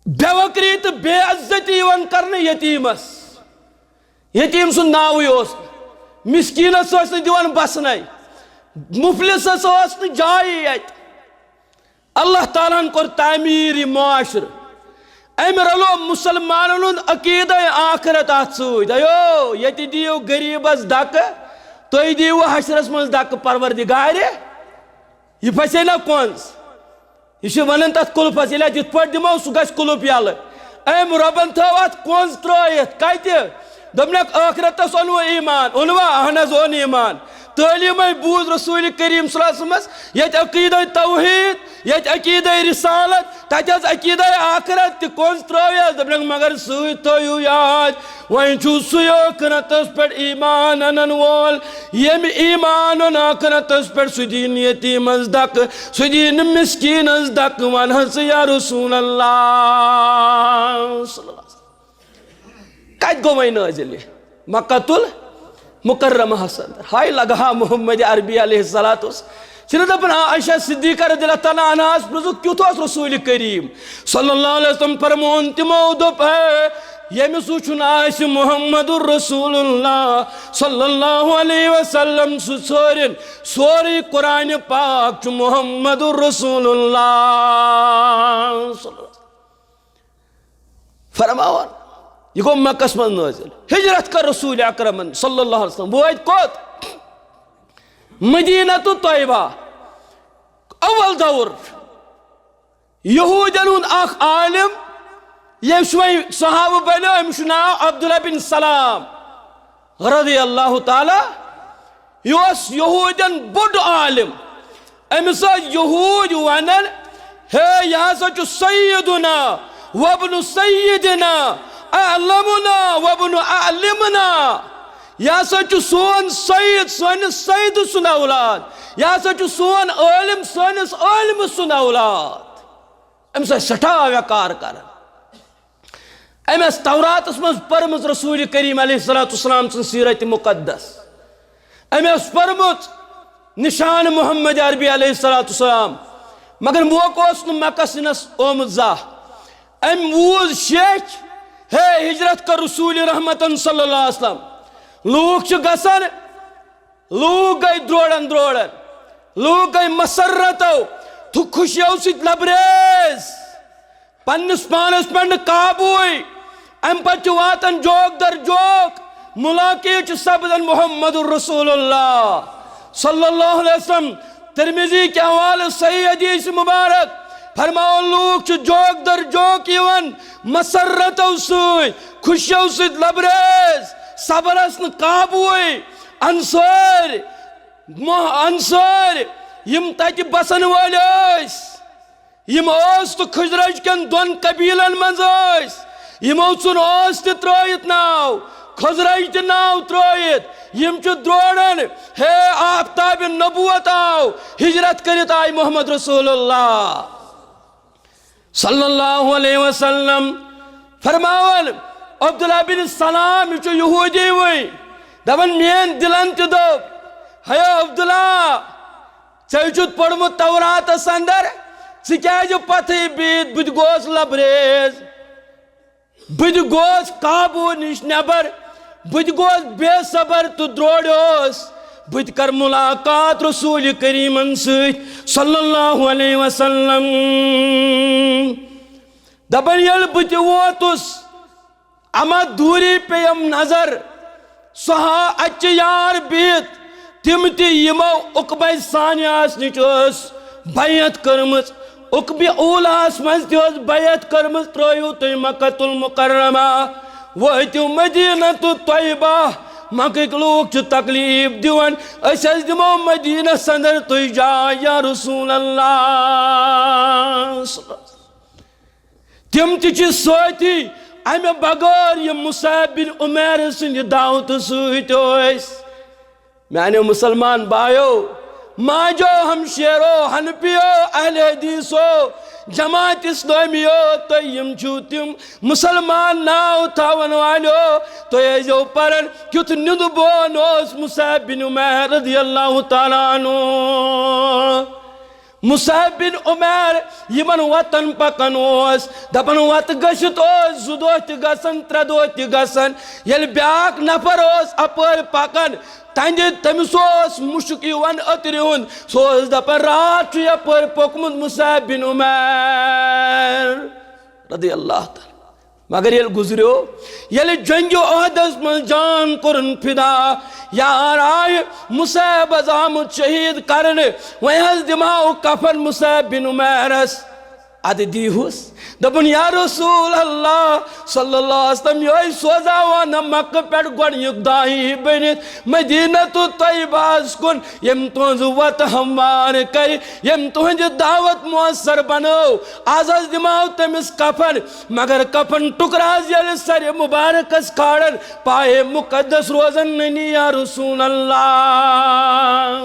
بے وقری تہٕ بے عزتی یِوان کرنہٕ یتیمس۔ یتیم سُنٛد ناوٕے اوس نہٕ۔ مسکینس ٲسۍ نہٕ دِوان بسنے، مفلسس ٲس نہٕ جایی اتہِ۔ اللہ تعالیٰ ہن کوٚر تعمیٖر یہِ معاشرٕ۔ أمۍ رلو مسلمانن ہُنٛد عقیدے آخرت اتھ سۭتۍ۔ ایو، ییٚتہِ دِیِو غریبس دکہٕ، تُہۍ دِیِو حشرس منٛز دکہٕ پروردگارِ۔ یہِ پھسے نہ کۄنٛز۔ یہِ چھِ ونان تتھ قلفس، ییٚلہِ اتھ یِتھ پٲٹھۍ دِمو، سُہ گژھِ قلف یلہٕ۔ أمۍ رۄبن تھٲو اتھ کۄنٛز ترٲیِتھ۔ کتہِ؟ دوٚپنکھ، ٲخرتس اوٚنوٕ ایمان؟ اوٚنوا؟ اہن حظ، اوٚن ایمان۔ تعلیٖمے بوٗز رسول کریم صلی اللہ علیہ وسلمس، ییٚتہِ عقیدے توحید، ییٚتہِ عقیدے رسالت، تتہِ حظ عقیدے آخرت تہِ۔ کۄنٛز ترٲوِس؟ دوٚپنکھ، مگر سۭتۍ تھٲیِو یاد، وۄنۍ چھُ سُے ٲخرتس پٮ۪ٹھ ایمان انن وول، ییٚمۍ ایمان اوٚن ٲخرتس پٮ۪ٹھ، سُہ دِیہِ نہٕ یتیٖمس دکہٕ، سُہ دِیہِ نہٕ مسکیٖنس دکہٕ۔ ون حظ ژٕ یا رسول اللہ۔ کتہِ گوٚو وۄنۍ نٲزِل یہِ؟ مکۃ المکرمہس اندر۔ ہاے لگہا محمد عربی علیہ الصلوۃ والسلام۔ چھِنہٕ دپان عائشہ صدیقہ رضی اللہ تعالیٰ عنہاس پرٛژھُکھ، کیُتھ اوس رسول کریم صلی اللہ علیہ وسلم؟ فرمون تِمو، دوٚپ، ہے، ییٚمِس وٕچھُن آسہِ محمد رسول اللہ صلی اللہ علیہ وسلم، سُہ ژھٲرِن۔ سورُے قرآن پاک چھُ محمد رسول اللہ صلی اللہ علیہ وسلم۔ فرماوان، یہِ گوٚو مکس منٛز نٲزِل۔ ہجرت کٔر رسول اکرمن صلی اللہ علیہ وسلم۔ وٲتۍ کوٚت؟ مدینہ تہٕ طیبہ۔ اول دور یہودین ہُنٛد اکھ عالم، ییٚمِس وۄنۍ صحابہٕ بنیو، أمِس چھُ ناو عبداللہ بن سلام رضی اللہ تعالیٰ۔ یہِ اوس یہودین بوٚڑ عالم۔ أمِس ٲسۍ یہوٗدۍ ونان، ہے، یہِ ہسا چھُ سیدنا وابن سیدنا، اعلمنا وابن اعلمنا۔ یہِ ہسا چھُ سون سید، سٲنِس سیدٕ سُنٛد اولاد۔ یہِ ہسا چھُ سون عٲلم، سٲنِس عٲلمہٕ سُنٛد اولاد۔ أمِس ٲسۍ سٮ۪ٹھاہ ویقار کران۔ أمۍ ٲس توراتس منٛز پٔرمٕژ رسول کریم علیہ الصلوۃ والسلام سٕنٛز سیرت مقدس۔ أمۍ ٲس پٔرمٕژ نشان محمد عربی علیہ الصلوۃ والسلام، مگر موقع اوس نہٕ مکس یِنس آمُت زانٛہہ۔ أمۍ ووٗز شیٚچھ، ہے، ہجرت کٔر رسول رحمتن صلی اللہ علیہ وسلم۔ لوٗکھ چھِ گژھان، لوٗکھ گٔے درٛوڑن درٛوڑن، لوٗکھ گٔے مسرتو تہٕ خوشیو سۭتۍ لبریز۔ پننِس پانس پٮ۪ٹھ نہٕ قابوٗے۔ امہِ پتہٕ چھُ واتان جوک در جوک، ملاقات چھُ سپدان محمد رسول اللہ صلی اللہ علیہ وسلم۔ ترمذی کہِ حوالہٕ صحیح حدیث مبارک فرماوان، لوٗکھ چھِ جوک در جوک یِوان مسرتو سۭتۍ، خوشیو سۭتۍ لبریز، صبرس نہٕ قابوٗے۔ انصٲرۍ، مہ-، انصٲرۍ، یِم تتہِ بسن وٲلۍ ٲسۍ، یِم اوس تہٕ خزرج کٮ۪ن دۄن قبیلن منٛز ٲسۍ۔ یِمو ژھُن اوس تہِ ترٲوِتھ ناو، خزرج تہِ ناو ترٲوِتھ۔ یِم چھِ درٛوڑن، ہے، آفتاب نبوت آو ہجرت کٔرِتھ آے محمد رسول اللہ صلی اللہ علیہ وسلم۔ فرماوان، عبداللہ بن سلام، یہِ چھُ یہودی وۄنۍ، دپان، میٲنۍ دلن تہِ دوٚپ، ہے عبداللہ، ژےٚ چھُتھ پوٚرمُت توراتس اندر، ژٕ کیازِ پتھٕے بِہِتھ؟ بہٕ تہِ گوس لبریز، بہٕ تہِ گوس قابوٗ نِش نٮ۪بر، بہٕ تہِ گوس بے صبر تہٕ درٛوڑیوس۔ بہٕ تہِ کرٕ ملاقات رسول کریٖمن سۭتۍ صلی اللہ علیہ وسلم۔ دپان، ییٚلہِ بہٕ تہِ ووتُس، اما دوٗری پیٚیَم نظر، سۄ ہا اَتہِ چھِ یار بِہِتھ، تِم تہِ یِمو عقبہ ثانیہس نِش ٲس بیعت کٔرمٕژ، عقبہ اولاہس منٛز تہِ ٲس بیعت کٔرمٕژ، ترٲیِو تُہۍ مکۃ المکرمہ، وٲتِو مدینہ تہٕ طیبہ۔ مکٕکۍ لوٗکھ چھِ تکلیف دِوان، أسۍ حظ دِمو مدینس اندر تُہۍ جاے یا رسول اللہ۔ تِم تہِ چھِ سۭتی، اَمہِ بغٲر یِم مصعب بن عمیر سٕنٛدِ دعوتہٕ سۭتۍ ٲسۍ۔ میانیو مسلمان بایو، ماجو، ہمشیرو، حنفیو، اہل حدیثو، جماعت اسلامیو، تُہۍ یِم چھِو تِم مسلمان ناو تھاون والیو، تُہۍ ٲسۍزیو پران، کیُتھ نیُنٛد بون اوس مصعب بن عمیر رضی اللہ تعالیٰ عنہ۔ مصعب بن عمیر یِمن وتن پکان اوس، دپان وتہٕ گٔژھِتھ اوس زٕ دۄہ تہِ گژھان، ترٛےٚ دۄہ تہِ گژھان۔ ییٚلہِ بیاکھ نفر اوس اپٲرۍ پکان، تہنٛدِ، تٔمِس اوس مُشُک یِوان أترِ ہُنٛد، سُہ اوس دپان، راتھ چھُ یپٲرۍ پوٚکمُت مصعب بن عمیر۔ رضی اللہ تعالیٰ۔ مگر ییٚلہِ گُزریو، ییٚلہِ جنگِ احدس منٛز جان کوٚرُن فدا، یار آیہِ مصعب آمُت شہید کرنہٕ، وۄنۍ حظ دِمہو کفن مصعب بن عمیرس۔ ادٕ دیٖہُس۔ دوٚپُن، یا رسول اللہ صلی اللہ علیہ وسلم، یہِ ٲسۍ سوزاوان مکہ پٮ۪ٹھ گۄڈٕنیُک داعی بٔنِتھ مدینہ الطیبہ ہس کُن، ییٚمۍ تُہنٛز وتہٕ ہموار کرِ، ییٚمۍ تُہنٛدِ دعوت مؤثر بنٲو۔ از حظ دِمو تٔمِس کفن، مگر کفن ٹُکرٕ حظ ییٚلہِ سرِ مبارکس کھالن، پایہِ مقدس روزن نہٕ نی، یا رسول اللہ۔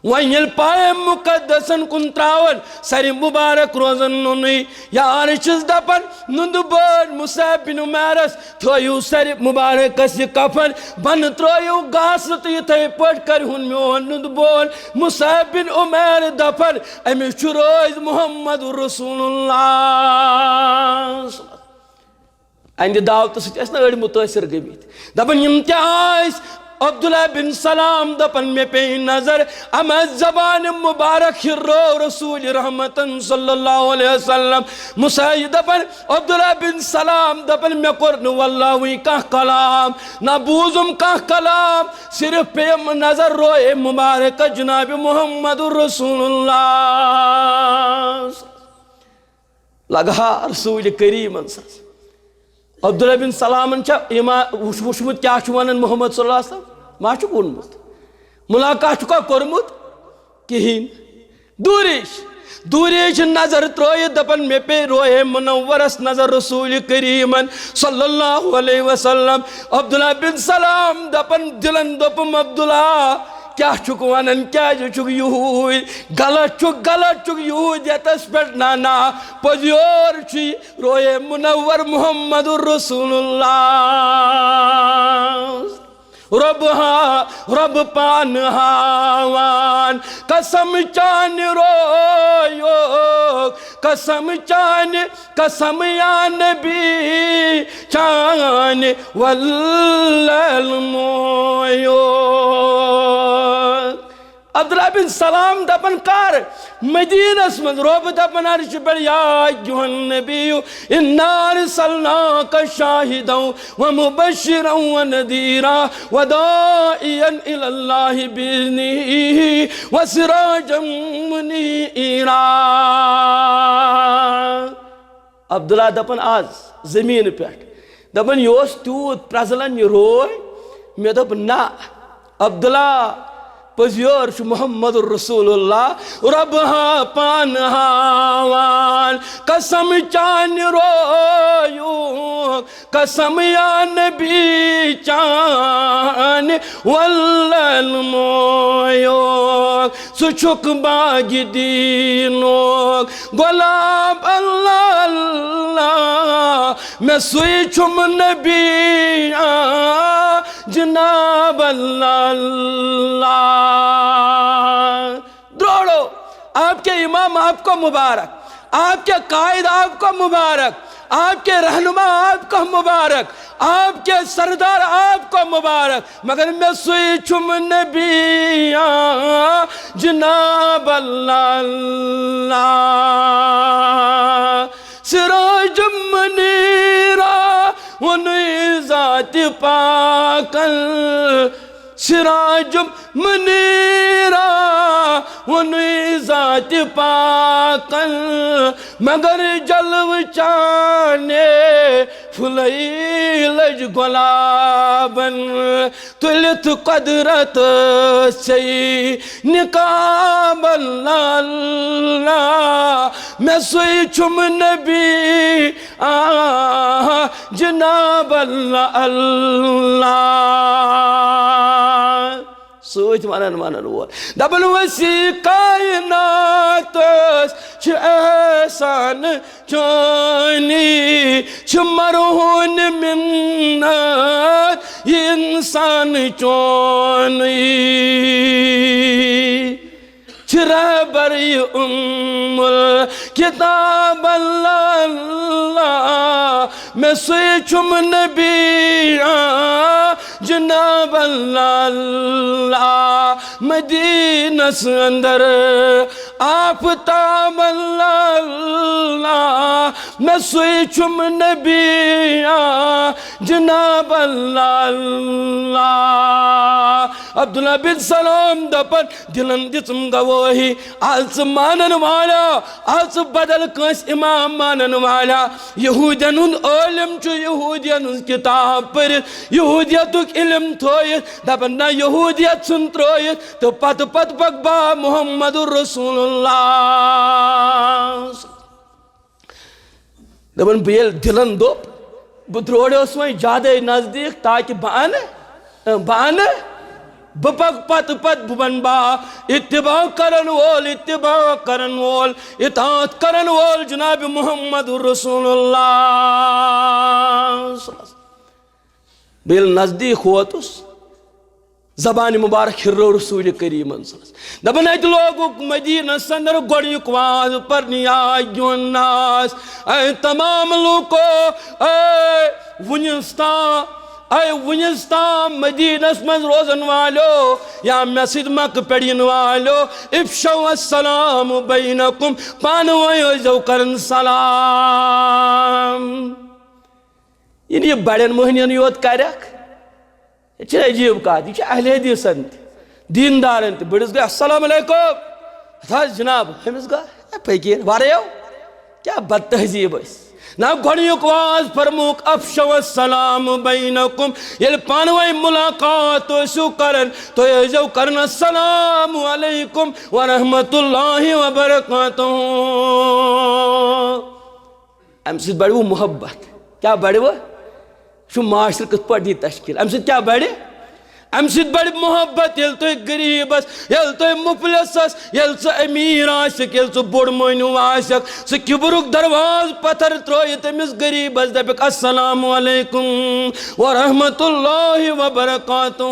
وۄنۍ ییٚلہِ پایہِ مقدسن کُن ترٛاوان، سرِ مبارک روزن نوٚنُے۔ یار چھِس دپان، نُندٕ بٲلۍ مصعب بن عمیرس، تھٲیِو سرِ مبارکس یہِ کفن، بۄنہٕ ترٛٲیِو گاسہٕ تہٕ یِتھے پٲٹھۍ کرِہُن میون نُندٕ بول مصعب بن عمیر دفن۔ أمِس چھُ رٲضۍ محمد رسول اللہ۔ اَہنٛدِ دعوتہٕ سۭتۍ ٲسۍ نہ أڑۍ مُتٲثر گٔمٕتۍ۔ دَپان، یِم تہِ ٲسۍ عبداللہ بن سلام، دَپان، مےٚ پیٚیہِ نظر اَما زبانہِ مبارک ہِرو رسول رحمتن صلی اللہ علیہ وسلم۔ مُسا یہِ دَپان، عبداللہ بن سلام دَپان، مےٚ کوٚر نہٕ واللہ وٕنۍ کانٛہہ کلام، نہ بوٗزُم کانٛہہ کلام، صرف پیٚیَم نظر روے مبارک جناب محمد رسول اللہ۔ لگہار رسول کریمن سۭتۍ۔ عبداللہ بن سلامن چھا ایمان وُچھ-، وُچھمُت کیٛاہ چھُ ونان محمد صلی اللہ علیہ وسلم؟ ما چھُکھ ووٚنمُت؟ ملاقات چھُکھا کوٚرمُت؟ کِہیٖنۍ۔ دوٗرِش، دوٗرِش نظر ترٲیِتھ دپان، مےٚ پیٚیہِ روحے منورس نظر رسول کریمن صلی اللہ علیہ وسلم۔ عبداللہ بن سلام دپان، دِلن دوٚپُم، عبداللہ، کیٛاہ چھُکھ ونان؟ کیٛازِ چھُکھ یِہوٗے؟ غلط چھُکھ، غلط چھُکھ یِہوٗدیتس پٮ۪ٹھ۔ نہ، نہ، پوٚز یور چھُ یہِ روحے منور محمد رسول اللہ۔ رۄب ہا، رۄب پانہٕ ہاوان، قسم چانہِ رویُک، قسم چانہِ، قسم یا نبی چانہِ، واللہ المویُک۔ عبداللہ بن سلام دپان، کر مدینس منٛز رۄب دپان عرشہِ پٮ۪ٹھ، یا ایھا النبی انا ارسلناک شاہدا ومبشرا ونذیرا وداعیا الی اللہ باذنہ وسراجا منیرا۔ عبداللہ دپان آز زمین پٮ۪ٹھ، دپان یہِ اوس تیوٗت پرٛزلان یہِ روے، مےٚ دوٚپ نہ، عبداللہ، پٔزۍ یور چھُ محمد رسول اللہ، رۄب ہا پانہٕ ہاوان۔ قسم چانہِ رویُک، قسم یا نبی چانہِ، واللہ المویُک۔ ژٕ چھُکھ باغِ دیٖنُک غلام، اللہ اللہ، مےٚ سُے چھُم نبی، آ، جناب اللہ اللہ۔ دروڑو، آپ کے امام آپ کو مبارک، آپ کے قائد آپ کو مبارک، آپ کے رہنما آپ کو مبارک، آپ کے سردار آپ کو مبارک، مگر مےٚ سُے چھُم نبی، آ، جناب اللہ اللہ۔ سراج منیرا ووٚنُے ذاتِ پاکن، سراج منیرا ووٚنُے ذاتِ پاکن، مگر جلوٕ چانے پھُلے لٔج گۄلابن۔ تُلِتھ قۄدرت ژےٚ نقاب، اللہ اللہ، مےٚ سُے چھُم نبی، آ، جناب اللہ اللہ۔ سۭتۍ ونان ونان وول۔ دپان وسیع کائناتس چھِ احسان چٲنی، چھِ مرہون منت یہِ انسان چونی۔ چھِ رہبر یہِ ام الکتاب اللہ اللہ، مےٚ سُے چھُم نبی، آ، جناب اللہ، اللہ مدینس اندر آفتاب اللہ، اللہ مےٚ سُے چھُم نبی، آ، جناب اللہ، اللہ۔ عبداللہ بن سلام دپان، دلن دِژٕم گوٲہی، از ژٕ مانن والا، از ژٕ بدل کٲنٛسہِ امام مانن والا، یہودین ہُنٛد عٲلم چھُ، یہودین ہٕنٛز کتاب پٔرِتھ، یہودیتُک علم تھٲیِتھ، دپان، نہ، یہودیت ژھُن ترٲیِتھ تہٕ پتہٕ پتہٕ پکہٕ بہٕ محمد رسول اللہ۔ دپان، بہٕ ییٚلہِ دِلن دوٚپ، بہٕ درٛوڈیوس وۄنۍ زیادَے نزدیٖک تاکہِ بہٕ اَنہٕ، بہٕ اَنہٕ، بہٕ پکہٕ پتہٕ پتہٕ، بہٕ بنہٕ با اتباع کرن وول، اتباع کرن وول، اطاعت کرن وول جناب محمد رسول اللہ۔ بہٕ ییٚلہِ نزدیٖک ووتُس، زبانہِ مبارک ہِرو رسول کریٖمن سٕنٛز۔ دپان، اتہِ لوگُکھ مدینس اندر گۄڈنیُک واز پرنہِ، یا ایھا الناس، اے تمام لوٗکو، اے وُنِس تام، اے وُنِس تام مدینس منٛز روزن والیو یا مےٚ سۭتۍ مکہٕ پٮ۪ٹھ یِنہٕ والیو، افشوا السلام بینکم، پانہٕ ؤنۍ ٲسۍزیو کران سلام۔ یعنی یہِ بڑٮ۪ن مۄہنِین یوت کرکھ، یہِ چھِ عجیٖب کتھ، یہِ چھِ اہل حدیثن تہِ، دیندارن تہِ۔ بٔڑِس گٔے، السلام علیکم۔ ہتہٕ حظ جناب، ہُمِس گوٚو، ہے فقیٖر، ورٲیو۔ کیٛاہ بد تہذیٖب ٲسۍ۔ نہ، گۄڈنیُک واز فرمووُکھ، افشوا السلام بینکم۔ ییٚلہِ پانہٕ ؤنۍ ملاقات ٲسِو کران، تُہۍ ٲسۍزیو کران، السلام علیکم ورحمۃ اللہ وبرکاتہ۔ امہِ سۭتۍ بڑِوٕ محبت۔ کیٛاہ بڑِوٕ؟ چھُ معاشرٕ کِتھ پٲٹھۍ دی تشکیل؟ امہِ سۭتۍ کیٛاہ بڑِ؟ امہِ سۭتۍ بڑِ محبت۔ ییٚلہِ تُہۍ غریٖبس، ییٚلہِ تُہۍ مُفلِسس، ییٚلہِ ژٕ أمیٖر آسکھ، ییٚلہِ ژٕ بوٚڑ مۄہنیوٗ آسکھ، ژٕ کِبرُک دروازٕ پتھر ترٲوِتھ أمِس غریٖبس دپکھ، السلام علیکم ورحمۃ اللہ وبرکاتہ۔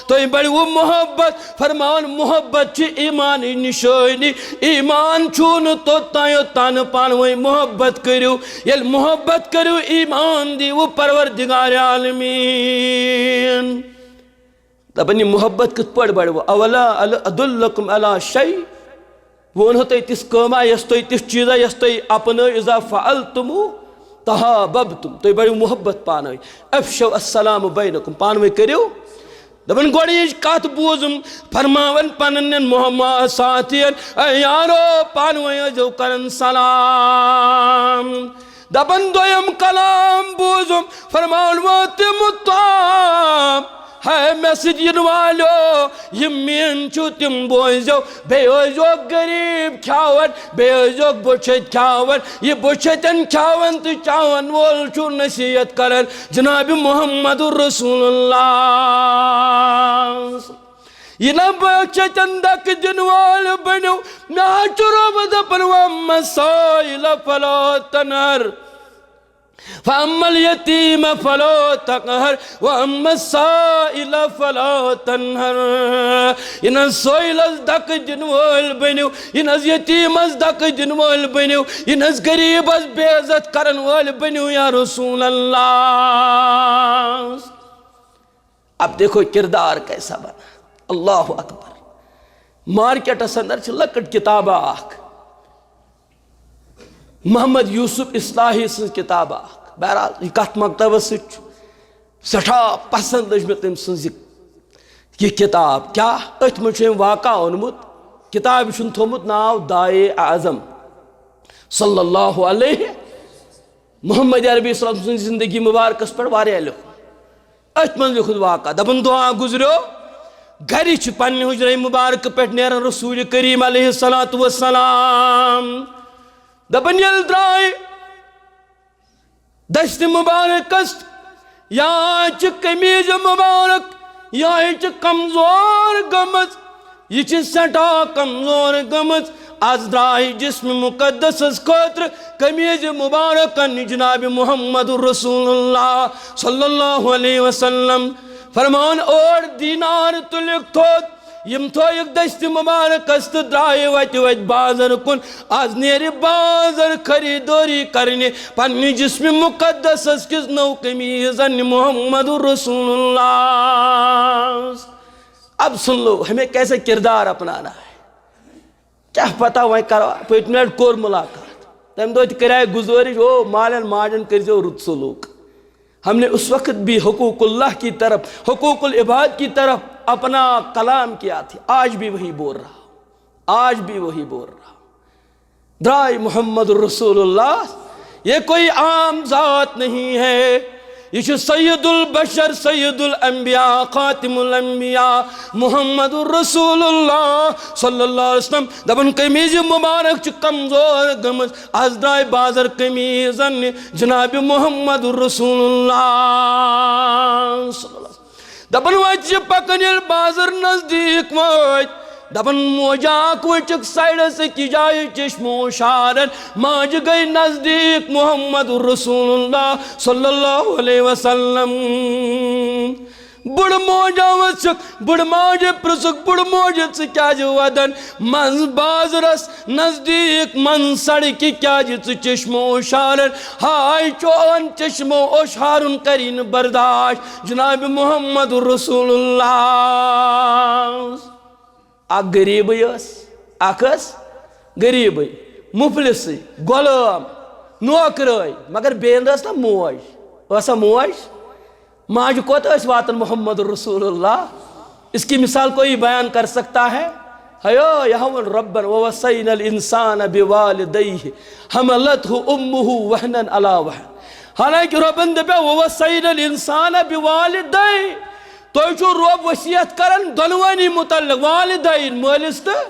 تُہۍ بڑِوٕ محبت۔ فرمان، محبت چھِ ایمانٕچ نشٲنی۔ ایمان چھُو نہٕ توٚتام، یوٚتام نہٕ پانہٕ ؤنۍ محبت کٔرِو۔ ییٚلہِ محبت کٔرِو، ایمان دیٖوٕ پروردگار عالمیٖن۔ دپان، یہِ محبت کِتھ پٲٹھۍ بڑِوٕ؟ اولا ادلکم علی شیء، بہٕ ونہو تۄہہِ تِژھ کٲما، یۄس تۄہہِ، تِژھ چیٖزا، یۄس تۄہہِ اپنٲو، اذا فعلتموہ تحاببتم، تُہۍ بڑِو محبت پانہٕ ؤنۍ۔ افشوا السلام بینکم، پانہٕ ؤنۍ کٔرِو۔ دپان، گۄڈٕنِچ کتھ بوٗزُم، فرماوان پننٮ۪ن محمد ساتھین، اے یارو، پانہٕ ؤنۍ ٲسۍزیو کران سلام۔ دپان، دوٚیِم کلام بوٗزُم، فرماوان، واتم الطعام، ہے مےٚ سۭتۍ یِنہٕ والیو، یِم میٲنۍ چھِو تِم بوٗزِو، بیٚیہِ ٲسۍزیوکھ غریٖب کھیاوان، بیٚیہِ ٲسۍزیوکھ بُچھِ کھیاوان۔ یہِ بُچھِ کھیاوان تہٕ چاوان وول چھُ نصیحت کران جناب محمد رسول اللہ۔ یہِ نہ بُچھِ دکہٕ دِنہٕ وٲلۍ بٔنِو، مےٚ ہا چھُ رۄب دپان، واما السائل فلا تنہر۔ فاما الیتیم فلا تقہر واما السائل فلا تنہر۔ یہِ نہ سٲیلس دکہٕ دِنہٕ وٲلۍ بٔنِو، یہِ نہ یتیٖمس دکہٕ دِنہٕ وٲلۍ بٔنِو، یہِ نہ غریٖبس بے عزت کرن وٲلۍ بٔنِو یا رسول اللہ۔ اب دیکھو کردار کیسا بنا۔ اللہ اکبر۔ مارکیٹس اندر چھِ لۄکٕٹ کتابہ اکھ، محمد یوسف اصلاحی سٕنٛز کتابہ اکھ۔ بہرحال، یہِ کتھ مکتبس سۭتۍ چھُ سٮ۪ٹھاہ پسند لٔج مےٚ تٔمۍ سٕنٛز یہِ، یہِ کتاب۔ کیٛاہ؟ أتھۍ منٛز چھُ أمۍ واقعہ اوٚنمُت، کتابہِ چھُن تھوٚومُت ناو داعی اعظم صلی اللہ علیہ۔ محمد عربی صلی اللہ علیہ وسلم سٕنٛزِ زندگی مبارکس پٮ۪ٹھ واریاہ لیوٚکھمُت۔ أتھۍ منٛز لیوٚکھُن واقعہ، دپان، دعا گُزریو، گرِ چھِ پننہِ حجرے مبارکہٕ پٮ۪ٹھ نیران رسول کریم علیہ الصلوۃ والسلام۔ دپان، ییٚلہِ درٛاے دستہِ مبارکس یا چھِ قمیٖض مبارک، یا چھِ کمزور گٔمٕژ، یہِ چھِ سٮ۪ٹھاہ کمزور گٔمٕژ۔ از درٛاے جسم مقدسس خٲطرٕ قمیٖض مبارک اننہِ جناب محمد رسول اللہ صلی اللہ علیہ وسلم۔ فرمان، ٲٹھ دینار تُلِکھ تھوٚد، یِم تھٲیِکھ دٔستہِ مُبارکس تہٕ درٛایہِ وتہِ وتہِ بازر کُن۔ از نیرِ بازر خریدٲری کرنہِ پننہِ جسمِ مُقدسس کِس نٔو قمیٖض اننہِ محمد رسول اللہ۔ اب سن لو، ہمیں کیسا کردار اپنانا ہے۔ کیٛاہ پتہ وۄنۍ کرو، پٔتمہِ لٹہِ کوٚر مُلاقات۔ تمہِ دۄہ تہِ کریاے گُزٲرِش، او مالٮ۪ن ماجٮ۪ن کٔرۍزیو رُت سلوٗک۔ ہم نے اس وقت بھی حقوق اللہ کی طرف، حقوق العباد کی طرف اپنا کلام کیا تھا، آج بھی وہی بول رہا ہوں، آج بھی وہی بول رہا ہوں۔ درائے محمد رسول اللہ، یہ کوئی عام ذات نہیں ہے، یہ چھُ سید البشر، سید الانبیاء، خاتم الانبیاء، محمد رسول اللہ صلی اللہ علیہ وسلم۔ دپان قمیض مبارک چھِ کمزور گٔمٕژ، از درٛاے بازر قمیض اننہِ جناب محمد رسول اللہ صلی اللہ علیہ وسلم۔ دپان وۄنۍ چھِ پکان ییٚلہِ بازر نزدیٖک وٲتۍ، دپان موجا اکھ وٕچھکھ سایڈس أکِس جایہِ چشمہٕ اوشارن، ماجہِ گٔے نزدیٖک محمد رسول اللہ صلی اللہ علیہ وسلم۔ بُڑٕ موجا وٕچھکھ، بُڑٕ ماجہِ پرٛژھُکھ، بُڑٕ موجہِ ژٕ کیٛازِ ودان منٛز بازرس نزدیٖک منٛز سڑکہِ کیٛازِ ژٕ چشمہٕ اوشارن؟ ہاے چون چشمہٕ اوشارُن کری نہٕ برداشت جناب محمد رسول اللہ۔ اکھ غریٖبٕے ٲس، اکھ ٲس غریٖبٕے، مُفلِسٕے، غۄلام، نوکرٲے، مگر بیٚیہِ ٲس نا موج۔ ٲسا موج؟ ماجہِ کوٚت ٲسۍ واتان محمد رسول اللہ؟ اس کی مثال کوئی بیان کر سکتا ہے؟ ہیو یہون ربن ووصینا الانسان بوالدیہ حملتہ امہ وہنا علی وہن۔ حالانکہ ربن دپیا ووصینا الانسان بوالدیہ، تۄہہِ چھُو رۄب وصیت کران دۄنوٕنی متعلق، والدین، مٲلِس تہٕ،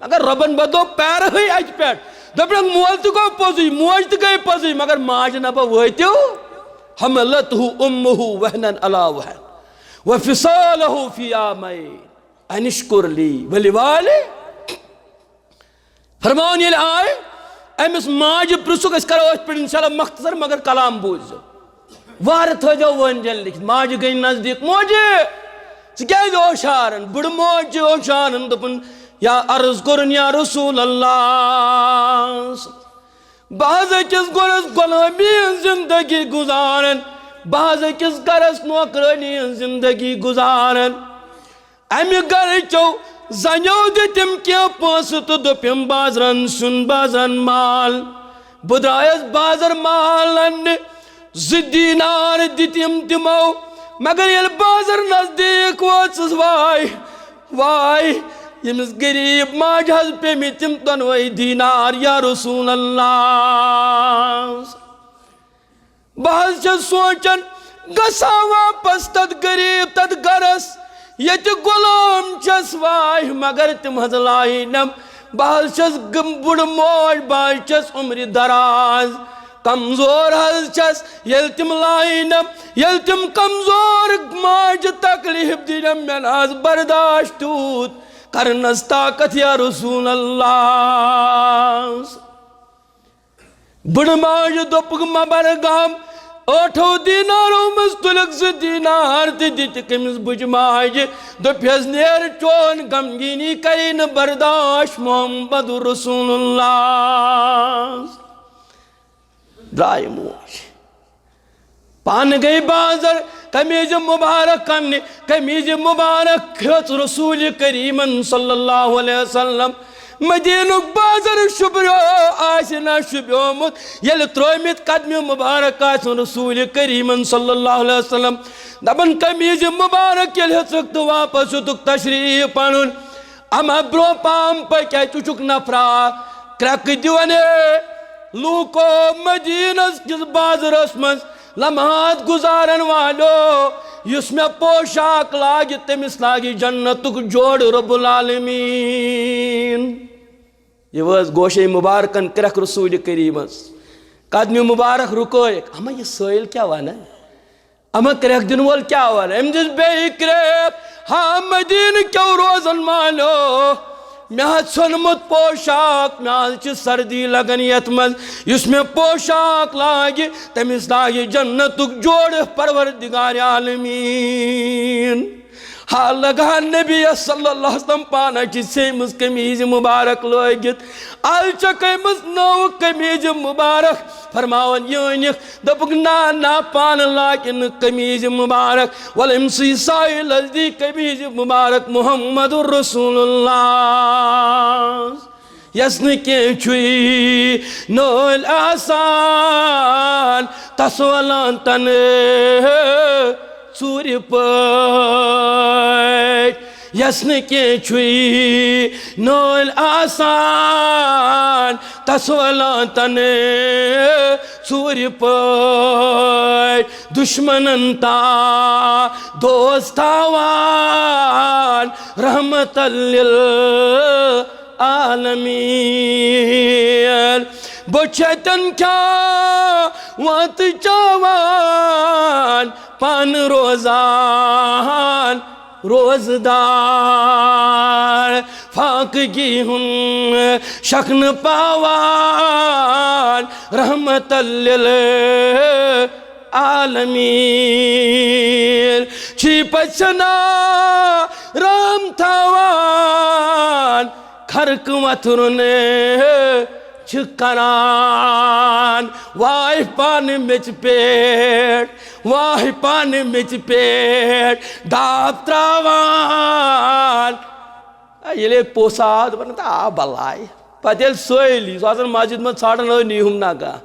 مگر رۄبن بدو پیرہٕے اتہِ پٮ۪ٹھ۔ دوٚپنکھ، مول تہِ گوٚو پوٚزُے، موج تہِ گٔے پوٚزُے، مگر ماجہِ نبا وٲتِو۔ حملتہ امہ وہنا علی وہن وفصالہ فی عامین ان اشکر لی ولوالدیک۔ فرماوان ییٚلہِ آے، أمِس ماجہِ پرٛژھُکھ، أسۍ کرو أتھۍ پٮ۪ٹھ انشاءاللہ مختصر، مگر کلام بوٗزِو۔ وارٕ تھٲیزیو وٲنجن لیکھِتھ۔ ماجہِ گٔے نزدیٖک، موجہِ، ژٕ کیٛازِ اوشارن؟ بٕڑٕ موج چھِ اوشارن، دوٚپُن، یا عرض کوٚرُن، یا رسول اللہ، بہٕ حظ أکِس گۄڈس غۄلٲمی ہٕنٛز زندگی گُزاران، بہٕ حظ أکِس گرس نوکرٲنی ہٕنٛز زندگی گُزاران۔ امہِ گرٕچو زنیو دِتِم کینٛہہ پونٛسہٕ تہٕ دوٚپِم بازرن سیُن، بازرن مال۔ بہٕ درٛایس بازر مال اننہِ، زٕ دینار دِتِم تِمو۔ مگر ییٚلہِ بازر نزدیٖک وٲژٕس، واے، واے، ییٚمِس غریٖب ماجہِ حظ پیٚمٕتۍ تِم دۄنوَے دینار، یا رسول اللہ۔ بہٕ حظ چھَس سونٛچان، گژھٕ ہا واپس تَتھ غریٖب، تَتھ گَرَس، ییٚتہِ غلام چھَس واے، مگر تِم حظ لاینَم۔ بہٕ حظ چھَس غ-، بُڑٕ موج، بہٕ حظ چھَس عُمرِ دراز، کمزور حظ چھَس۔ ییٚلہِ تِم لاینَم، ییٚلہِ تِم کمزور ماجہِ تکلیٖف دِنَم، مےٚ نہٕ حظ برداشت تیوٗت، کَرنَس طاقت یا رسول اللہ۔ بٕڑٕ ماجہِ دوٚپُکھ، مہ بر غم، ٲٹھو دینارو منٛز تُلِکھ زٕ دینار تہٕ دِتِکھ أمِس بٕجہِ ماجہِ۔ دوٚپہَس، نیر، چون غمگیٖنی کَرے نہٕ برداشت محمد رسول اللہ۔ درٛاے موج۔ پانہٕ گٔے بازر، قمیٖض مُبارک اَننہِ۔ قمیٖض مُبارک ہیوٚژ رسول کریٖمن صلی اللہ علیہ وسلم۔ مدیٖنُک بازر شُبریو آسہِ نہ شُبیومُت، ییٚلہِ ترٛٲومٕتۍ قدمہِ مُبارک آسن رسول کریٖمن صلی اللہ علیہ وسلم۔ دپان، قمیٖض مُبارک ییٚلہِ ہیوٚژُکھ تہٕ واپس ہیوٚتُکھ تشریٖف پنُن۔ اما برونٛہہ پہم پٔکۍ اَتہِ وٕچھُکھ نفرا، کرٛٮ۪کہٕ دِوان، ہے لوٗکو، مدیٖنس کِس بازرس منٛز لمحات گُزارن والو، یُس مےٚ پوشاک لاگہِ، تٔمِس لاگہِ جنتُک جوڑٕ رب العالمیٖن۔ یہِ وٲژ گوشے مُبارکن کرٛٮ۪کھ رسول کریٖمس۔ قدمہِ مُبارک رُکٲیِکھ، اما یہِ سٲیِل کیٛاہ ونان؟ اما کرٛٮ۪کھ دِنہٕ وول کیٛاہ وَنہِ؟ أمۍ دِژ بیٚیہِ کرٛٮ۪کھ، ہا مدیٖنہٕ کیو روزن والو، مےٚ حظ ژھیوٚنمُت پوشاک، مےٚ حظ چھِ سردی لگان یَتھ منٛز، یُس مےٚ پوشاک لاگہِ، تٔمِس لاگہِ جنتُک جوڑٕ پروردگار عالمیٖن۔ حال لگہا نبی صلی اللہ علیہ وسلم پانہ چھ ژھیٚنمٕژ قمیٖض مُبارک لٲگِتھ۔ از چھکھ أمِس نٔو قمیٖض مُبارک۔ فرماوان یہِ أنِکھ، دوٚپُکھ، "نا، نا، پانہٕ لاگہِ نہٕ قمیٖض مُبارک۔ وَلہٕ أمۍ سٕے سایہِ لزدی قمیٖض مُبارک محمد رسول اللہ۔" یس نہٕ کینٛہہ چھُے نٲلۍ آسان، تس ولان تنہٕ ژوٗرِ پٲٹھۍ۔ یس نہٕ کینٛہہ چھُے نٲلۍ آسان، تس ولان تنہٕ ژوٗرِ پٲٹھۍ۔ دُشمنن تا دوست تھاوان، رحمت لِل عالمین۔ بہٕ چھَتن کھیاوان تہٕ چاوان، پانہٕ روزان روزدار۔ فاقگی ہُنٛد شکھ نہٕ پاوان، رحمت لِل عالمین۔ چھی پژھنا رام تھاوان، خرق وتھرُن چھ کران۔ واے پانہٕ میٚژِ پٮ۪ٹھ، واے پانہٕ میٚژِ پٮ۪ٹھ داپھ تراوان۔ آ، ییٚلہِ پوٚژھ آو، دَپان، "تہٕ آ بَلاے۔" پَتہٕ ییٚلہِ سٲری، سُہ آسان مسجد منٛز ژھانٛڈان، "أے نیٖہُم نا کانٛہہ۔"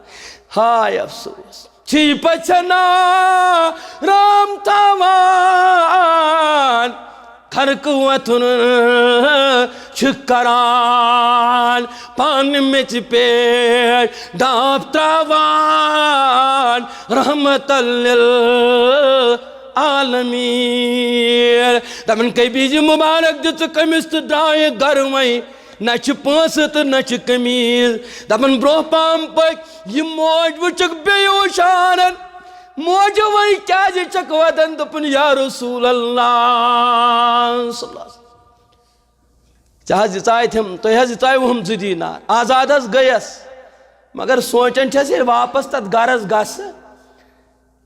ہاے افسوس۔ چھی پَژھنا رام تھاوان، خرقہٕ وۄتھُن چھُ کران۔ پانہٕ میٚژِ پٮ۪ٹھ داپھ تراوان، رحمت لِل عالمین۔ دپان، قمیٖض مُبارک دِژٕکھ أمِس تہٕ درٛایہِ گرٕ وۄنۍ۔ نہ چھِ پونٛسہٕ تہٕ نہ چھِ قمیٖض۔ دپان، برٛونٛہہ پہم پٔکۍ، یہِ موج وٕچھکھ بے ہوشانن۔ موجہِ وۄنۍ کیٛازِ چھکھ ودان؟ دوٚپُن، یا رسول اللہ صلی اللہ علیہ وسلم، ژےٚ حظ دِژاے تِم، تُہۍ حظ دِژاوُہُم زٕ دینار، آزاد حظ گٔیَس۔ مگر سونٛچان چھَس، ییٚلہِ واپس تَتھ گَرَس گژھٕ،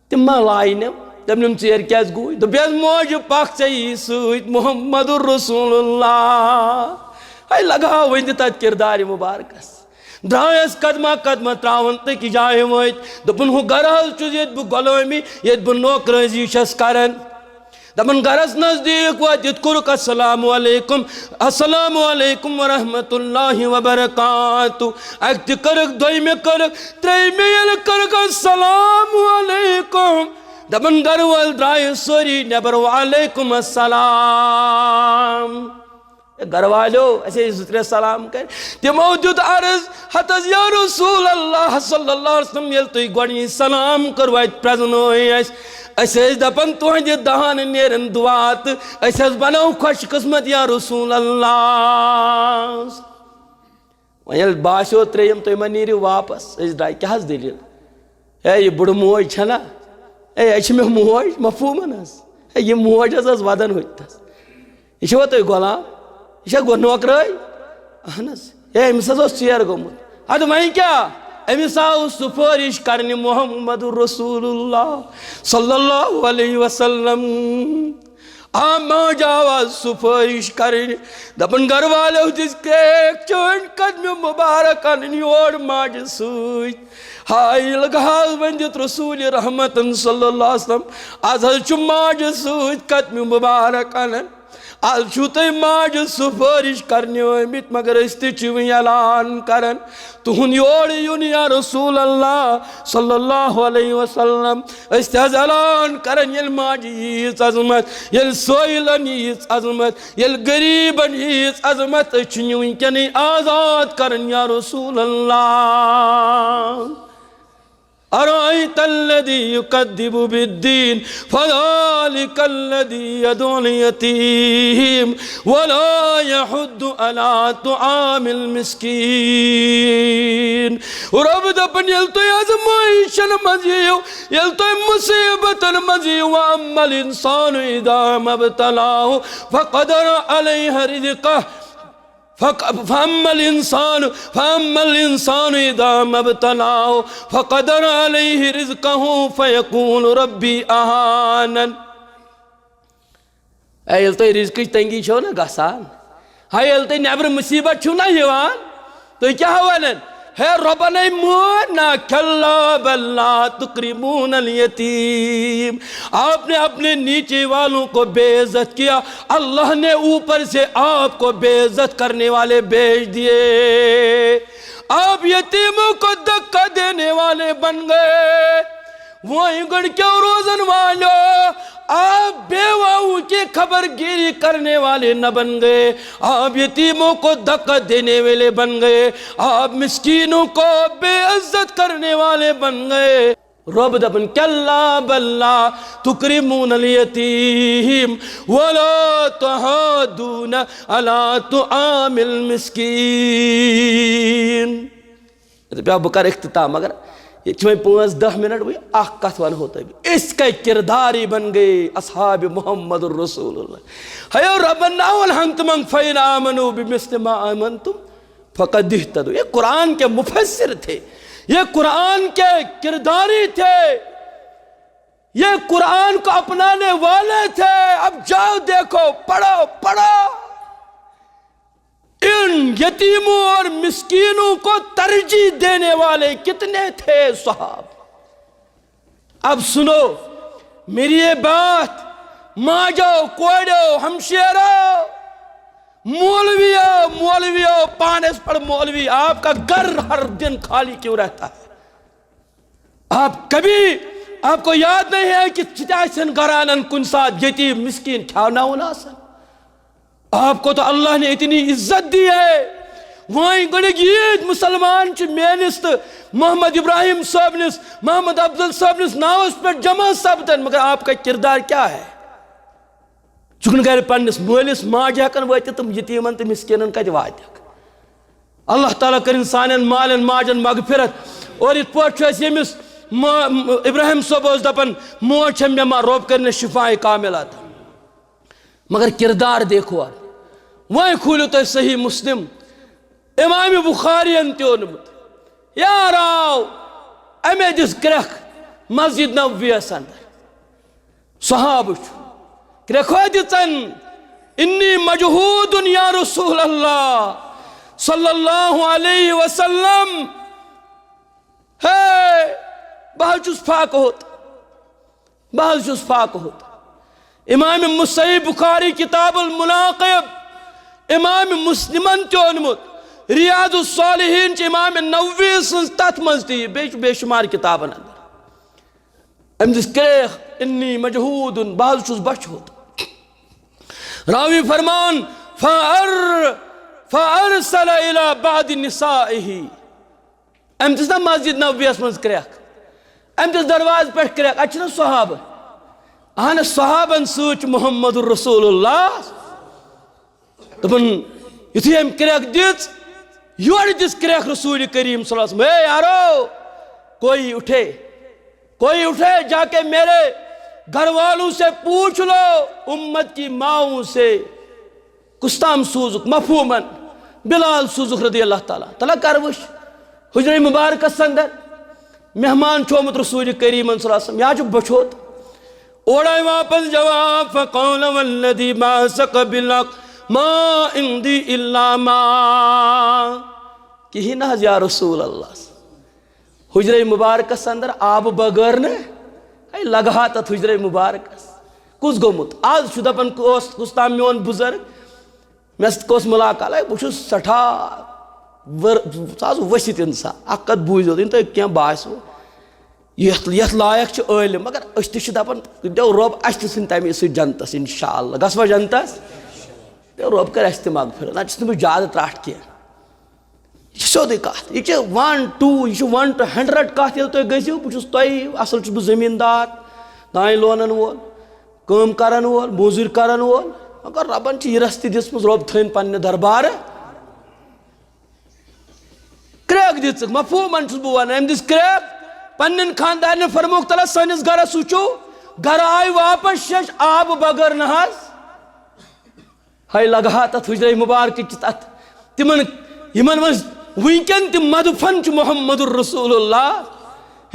تِم ما لاینَم؟ دَپنَم، "ژیر کیٛازِ گوٚوُے؟" دوٚپیَس، "موجہِ، پَکھ ژےٚ یی سۭتۍ محمد رسول اللہ۔" ہے، لگاو وۄنۍ تہِ تَتھ کِردارِ مُبارکَس۔ درٛایَس قدمہ قدمہ ترٛاوان تہٕ أکِس جایہِ وٲتۍ۔ دوٚپُن، "ہُہ گَرٕ حظ چھُس، ییٚتہِ بہٕ غلٲمی، ییٚتہِ بہٕ نوکرٲزی چھَس کَران۔" دپان گرس نزدیک واتِتھ کوٚرُکھ، "السلام علیکم، السلام علیکم ورحمۃ اللہ وبرکاتہ۔" اکہِ تہِ کٔرٕکھ، دوٚیمہِ کٔرٕکھ، ترٛیٚیمہِ ییٚلہِ کٔرٕکھ، "السلام علیکم۔" دپان گرٕ وٲلۍ درٛایہِ سٲری نٮ۪بر، "وعلیکم السلام۔" ہے گرٕ والیو، اَسہِ ٲسۍ زٕ ترٛےٚ سلام کٔرۍ۔ تِمو دیُت عرض، ہتس یا رسول اللہ صلی اللہ علیہ وسلم، ییٚلہِ تُہۍ گۄڈٕنِچ سلام کٔروٕ، اَتہِ پرٛزنٲے اَسہِ۔ أسۍ ٲسۍ دَپان، تُہنٛدِ دَہَن نیرن دُعا تہٕ أسۍ حظ بنو خۄش قٕسمت یا رسول اللہ۔ وۄنۍ ییٚلہِ باسیو ترٛیٚیِم، تُہۍ ما نیٖرِو واپس؟ أسۍ درٛاے، کیٛاہ حظ دٔلیٖل؟ ہے، یہِ بٕڑٕ موج چھَنا؟ ہے، یہِ چھِ مےٚ موج، مفہوٗمَن حظ۔ ہے، یہِ موج حظ ٲس وَدَن ہوٚتہِ تھَس۔ یہِ چھُوا تُہۍ غلام؟ یہِ چھا گۄ-، نوکرٲے؟ اہن حظ۔ ہے، أمِس حظ اوس ژیر گوٚمُت۔ اَدٕ وۄنۍ کیٛاہ؟ أمِس آو سُفٲرِش کرنہِ محمد رسول اللہ صلی اللہ علیہ وسلم۔ آ ماجہِ آو سُفٲرِش کرنہِ۔ دَپان، گرٕ والیو دِژ کرٛیک، چٲنۍ قدمہِ مُبارک اَنٕنۍ یور ماجہِ سۭتۍ۔ ہاے لگہٕ حظ وۄنۍ دیُت رسول رحمتن صلی اللہ علیہ وسلم، از حظ چھُ ماجہِ سۭتۍ قدمہِ مُبارک انان۔ از چھُو تُہۍ ماجہِ سُفٲرِش کرنہِ آمٕتۍ، مگر أسۍ تہِ چھِ وۄنۍ اعلان کران تُہُنٛد یور یُن یا رسول اللہ صلی اللہ علیہ وسلم۔ أسۍ تہِ حظ اعلان کران، ییٚلہِ ماجہِ ییٖژ عظمت، ییٚلہِ سٲیلن ییٖژ عظمت، ییٚلہِ غریٖبن ییٖژ عظمت، أسۍ چھِ یہِ وٕنکیٚنٕے آزاد کران یا رسول اللہ۔ أرأيت الذي يكذب بالدين فذلك الذي يدع اليتيم ولا يحض على طعام المسكين۔ رب دپان، ییٚلہِ تُہۍ آزمٲیشن منٛز یِیِو، ییٚلہِ تُہۍ مُصیبتن منٛز یِیِو، وأما الإنسان إذا ما ابتلاه فقدر عليه رزقه، فق-، فأما الإنسان، فأما الإنسان إذا ما ابتلاه فقدر عليه رزقه فيقول ربي أهانن۔ اے، ییٚلہِ تۄہہِ رِزقٕچ تنگی چھو نہ گژھان، ہاے، ییٚلہِ تۄہہِ نٮ۪برٕ مُصیبت چھُو نہ یِوان، تُہۍ کیٛاہ وَنان؟ ہے رۄبَن، ہے مٲر نہ، کلا بل لا تکرمون الیتیم۔ آپ نے اپنے نیچے والوں کو بے عزت کیا، اللہ نے اوپر سے آپ کو بے عزت کرنے والے بھیج دیے۔ آپ یتیموں کو دھکا دینے والے بن گئے۔ وۄنۍ گۄڈٕ کیٛاہ روزن والو، آپ بیواؤں کی خبر گیری کرنے والے نہ بن گئے، آپ یتیموں کو دھکا دینے والے بن گئے، آپ مسکینوں کو بے عزت کرنے والے بن گئے۔ رب دپن، کلا بل لا تکرمون الیتیم ولا تحاضون علی طعام المسکین۔ مےٚ دوٚپ، بہٕ کَرٕ اختتام، مگر ییٚتہِ چھِ وۄنۍ پانٛژھ دَہ مِنَٹ، وۄنۍ اَکھ کَتھ وَنہو تۄہہِ بہٕ۔ أسۍ کَتہِ کِرداری بَن گٔے اصحاب محمد رسول اللہ؟ ہیو ربنا والحمد منگ فین آمنو بمثل ما آمنتم فقد اہتدوا۔ یہ قرآن کے مفسر تھے، یہ قرآن کے کرداری تھے، یہ قرآن کو اپنانے والے تھے۔ اب جاؤ دیکھو، پڑھو، پڑھو۔ ان یتیموں اور مسکینوں کو ترجیح دینے والے کتنے تھے صحاب؟ اب سنو میری یہ بات، ماجو، کوڑو، ہمشیرو، مولویو، مولویو، پانس پر مولوی، آپ کا گھر ہر دن خالی کیوں رہتا ہے؟ آپ کبھی، آپ کو یاد نہیں ہے کہ چچا سن گھرانن کن ساتھ یتیم مسکین کھانا ہونا سن؟ آپ کو تو اللہ نے اتنی عزت دی ہے۔ وۄنۍ گۄڈٕنیُک ییٖتۍ مسلمان چھِ میٲنِس تہٕ محمد ابراہیم صٲبنِس، محمد افضل صٲبنِس ناوس پٮ۪ٹھ جمع سپدن، مگر آپ کا کردار کیا ہے؟ ژٕ چھُکھ نہٕ گرِ پننِس مٲلِس ماجہِ ہٮ۪کان وٲتِتھ، تِم یتیٖمن تہٕ مسکیٖنن کتہِ واتکھ؟ اللہ تعالیٰ کٔرِنۍ سانٮ۪ن مالٮ۪ن ماجن مغفرت۔ اور یِتھ پٲٹھۍ چھُ اَسہِ ییٚمِس ما-، ابراہیم صٲب اوس دپان، موج چھےٚ مےٚ ما-، رۄب کٔرِنَس شفاء کامل عطا۔ مگر کردار دیکھو آپ۔ وۄنۍ کھوٗلِو تُہۍ صحیح مسلم، امام بخاری ین تہِ اوٚنمُت۔ یار آو، أمۍ دِژ کرٛٮ۪کھ مسجد نبویَس اندر۔ صحابہٕ چھُ کرٛٮ۪کھ دِژن، "انی مجہود یا رسول اللہ صلی اللہ علیہ وسلم، ہے، بہٕ حظ چھُس فاقہٕ ہوٚت۔" بہٕ حظ چھُس فاقہٕ ہوٚت۔ امام مصحیح بخاری کتاب المناقب، امام مسلمن تہِ اوٚنمُت، ریاض الصالحین چھِ امام نووی سٕنٛز، تتھ منٛز تہِ یہِ، بیٚیہِ چھُ بے شمار کتابن اندر۔ أمۍ دِژ کرٛیکھ، "انی مجہود، بہٕ حظ چھُس بۄچھِ ہوٚت۔" راوی فرمان، فَأَر-، فَأَرْسَلَ إِلَى بَعْضِ نِسَائِهِ۔ أمۍ دِژ نا مسجد نبویَس منٛز کرٛٮ۪کھ؟ أمۍ دِژ دروازٕ پٮ۪ٹھ کرٛٮ۪کھ۔ اَتہِ چھِنہ صحابہٕ؟ اہن، صحابن سۭتۍ چھُ محمد رسول اللہ۔ دوٚپُن، یُتھُے أمۍ کرٛٮ۪کھ دِژ، یورٕ دِژ کرٛٮ۪کھ رسول کریم صلی اللہ علیہ وسلم، "ہے یارو، کوئی اٹھے، کوئی اٹھے، جا کے میرے گھر والوں سے پوچھ لو، امت کی ماؤں سے کُس تام سوٗزُکھ مفہوٗمن، بلال سوٗزُکھ رضی اللہ تعالیٰ تعالیٰ۔ کر وٕچھ، حجرے مبارکس اندر مہمان چھُ آمُت رسول کریمن صلی اللہ علیہ وسلم، یا چھُ بۄچھِ ہوٚت۔" اورے واپس جواب، فقال والذی بعثک بالحق ما عندی الا ما۔ کِہیٖنۍ نہ حظ یا رسول اللہ۔ حجرے مبارکس اندر آبہٕ بغٲر نہٕ، ہے، لگہٕ ہا تتھ حجرے مبارکس۔ کُس گوٚمُت؟ آز چھُ دپان، اوس کُس تام میون بُزرگ، مےٚ سۭتۍ کۄس مُلاقات؟ ہے، بہٕ چھُس سٮ۪ٹھاہ ؤر-، سُہ حظ ؤسِتھ اِنسان۔ اَکھ کَتھ بوٗزِو، یِم تۄہہِ کینٛہہ باسِوٕ، یَتھ، یَتھ لایق چھِ عٲلِم، مگر أسۍ تہِ چھِ دَپان، دِیو رۄب اَسہِ تہِ ژھٕنہِ تَمے سۭتۍ جنتَس، اِنشاء اللہ۔ گژھوا جنتَس؟ دِیو رۄب کَرِ اَسہِ تہِ مغفرت، نَتہٕ چھُس نہٕ بہٕ زیادٕ ترٛٹھ کینٛہہ۔ یہِ چھِ سیوٚدُے کَتھ، یہِ چھِ one two، یہِ چھِ one to hundred کَتھ۔ ییٚلہِ تُہۍ گٔژھِو، بہٕ چھُس تۄہہِ، اَصٕل چھُس بہٕ زٔمیٖندار، دانہِ لونَن وول، کٲم کَرَن وول، موٚزوٗرۍ کَرَن وول، مگر رۄبَن چھِ یہِ رَستہٕ دِژمٕژ، رۄب تھٲیِن پنٛنہِ دربارٕ۔ کرٛیک دِژٕکھ، مفہوٗمن چھُس بہٕ وَنان، أمۍ دِژ کرٛیک۔ پنٛنٮ۪ن خانٛدارنٮ۪ن فرمووُکھ، "تَلہ سٲنِس گَرَس وٕچھِو۔" گَرٕ آیہِ واپس شیٚش آبہٕ بغٲر نہ حظ۔ ہے لگہٕ ہا تَتھ حُجرے مُبارکٕچ تَتھ، تِمَن، یِمَن منٛز وٕنکٮ۪ن تہِ مدفن چھُ محمد رسول اللہ۔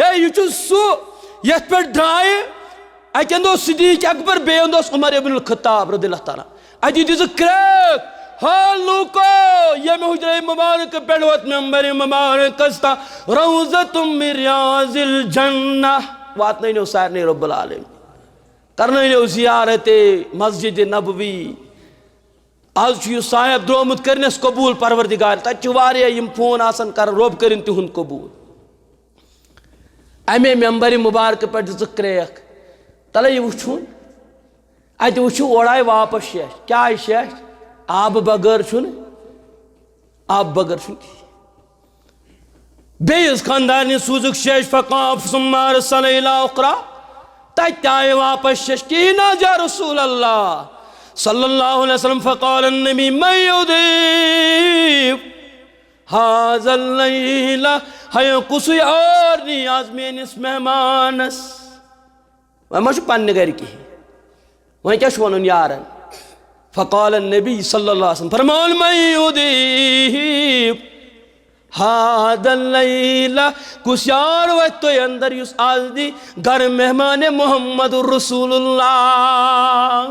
ہے، یہِ چھُ سُہ یَتھ پٮ۪ٹھ درٛایہِ اَکہِ اَندٕ اوس صدیق اکبر، بیٚیہِ اَندٕ اوس عمر ابن الخطاب رضی اللہ تعالیٰ۔ اَتہِ دِژٕکھ کرٛیک، ہا لوٗکو، ییٚمہِ حجرے مبارک پٮ۪ٹھ ووت ممبر مبارکس تام، روضۃ من ریاض الجنہ، واتنٲوِو سارنٕے رب العالمین، کرنٲوِو زیارت مسجد نبوی۔ آز چھُ یہِ صاحب درٛامُت، کٔرنَس قبوٗل پروردگار۔ تَتہِ چھِ واریاہ یِم فون آسان کران، رۄب کٔرِن تِہُنٛد قبوٗل۔ اَمے ممبرِ مُبارکہٕ پٮ۪ٹھ دِژٕکھ کرٛیک۔ تَلے یہِ وٕچھُن، اَتہِ وٕچھِو، اورٕ آیہِ واپس شیٚچھ۔ کیٛاہ آیہِ شیٚچھ؟ آبہٕ بغٲر چھُنہٕ، آبہٕ بغٲر چھُنہٕ کِہیٖنۍ۔ بیٚیِس خانٛدارنہِ سوٗزُکھ شیٚچھ، فقاف ثم ارسل الی اخری، تَتہِ تہِ آیہِ واپس شیٚچھ، کِہیٖنۍ نہٕ حظ یا رسول اللہ صلی اللہ علیہ وسلم۔ فقال النبی من یضیف هذا اللیلہ، ہے کُسُے آر نی آز میٲنِس مہمانس؟ وۄنۍ ما چھُ پننہِ گرِ کِہیٖنۍ، وۄنۍ کیٛاہ چھُ وَنُن یارن؟ فقال النبی صلی اللہ علیہ وسلم فرماوان، من یضیف هذا اللیلہ، کُس یار وَتہِ تۄہہِ اندر یُس آز دی گرٕ مہمان محمد رسول اللہ؟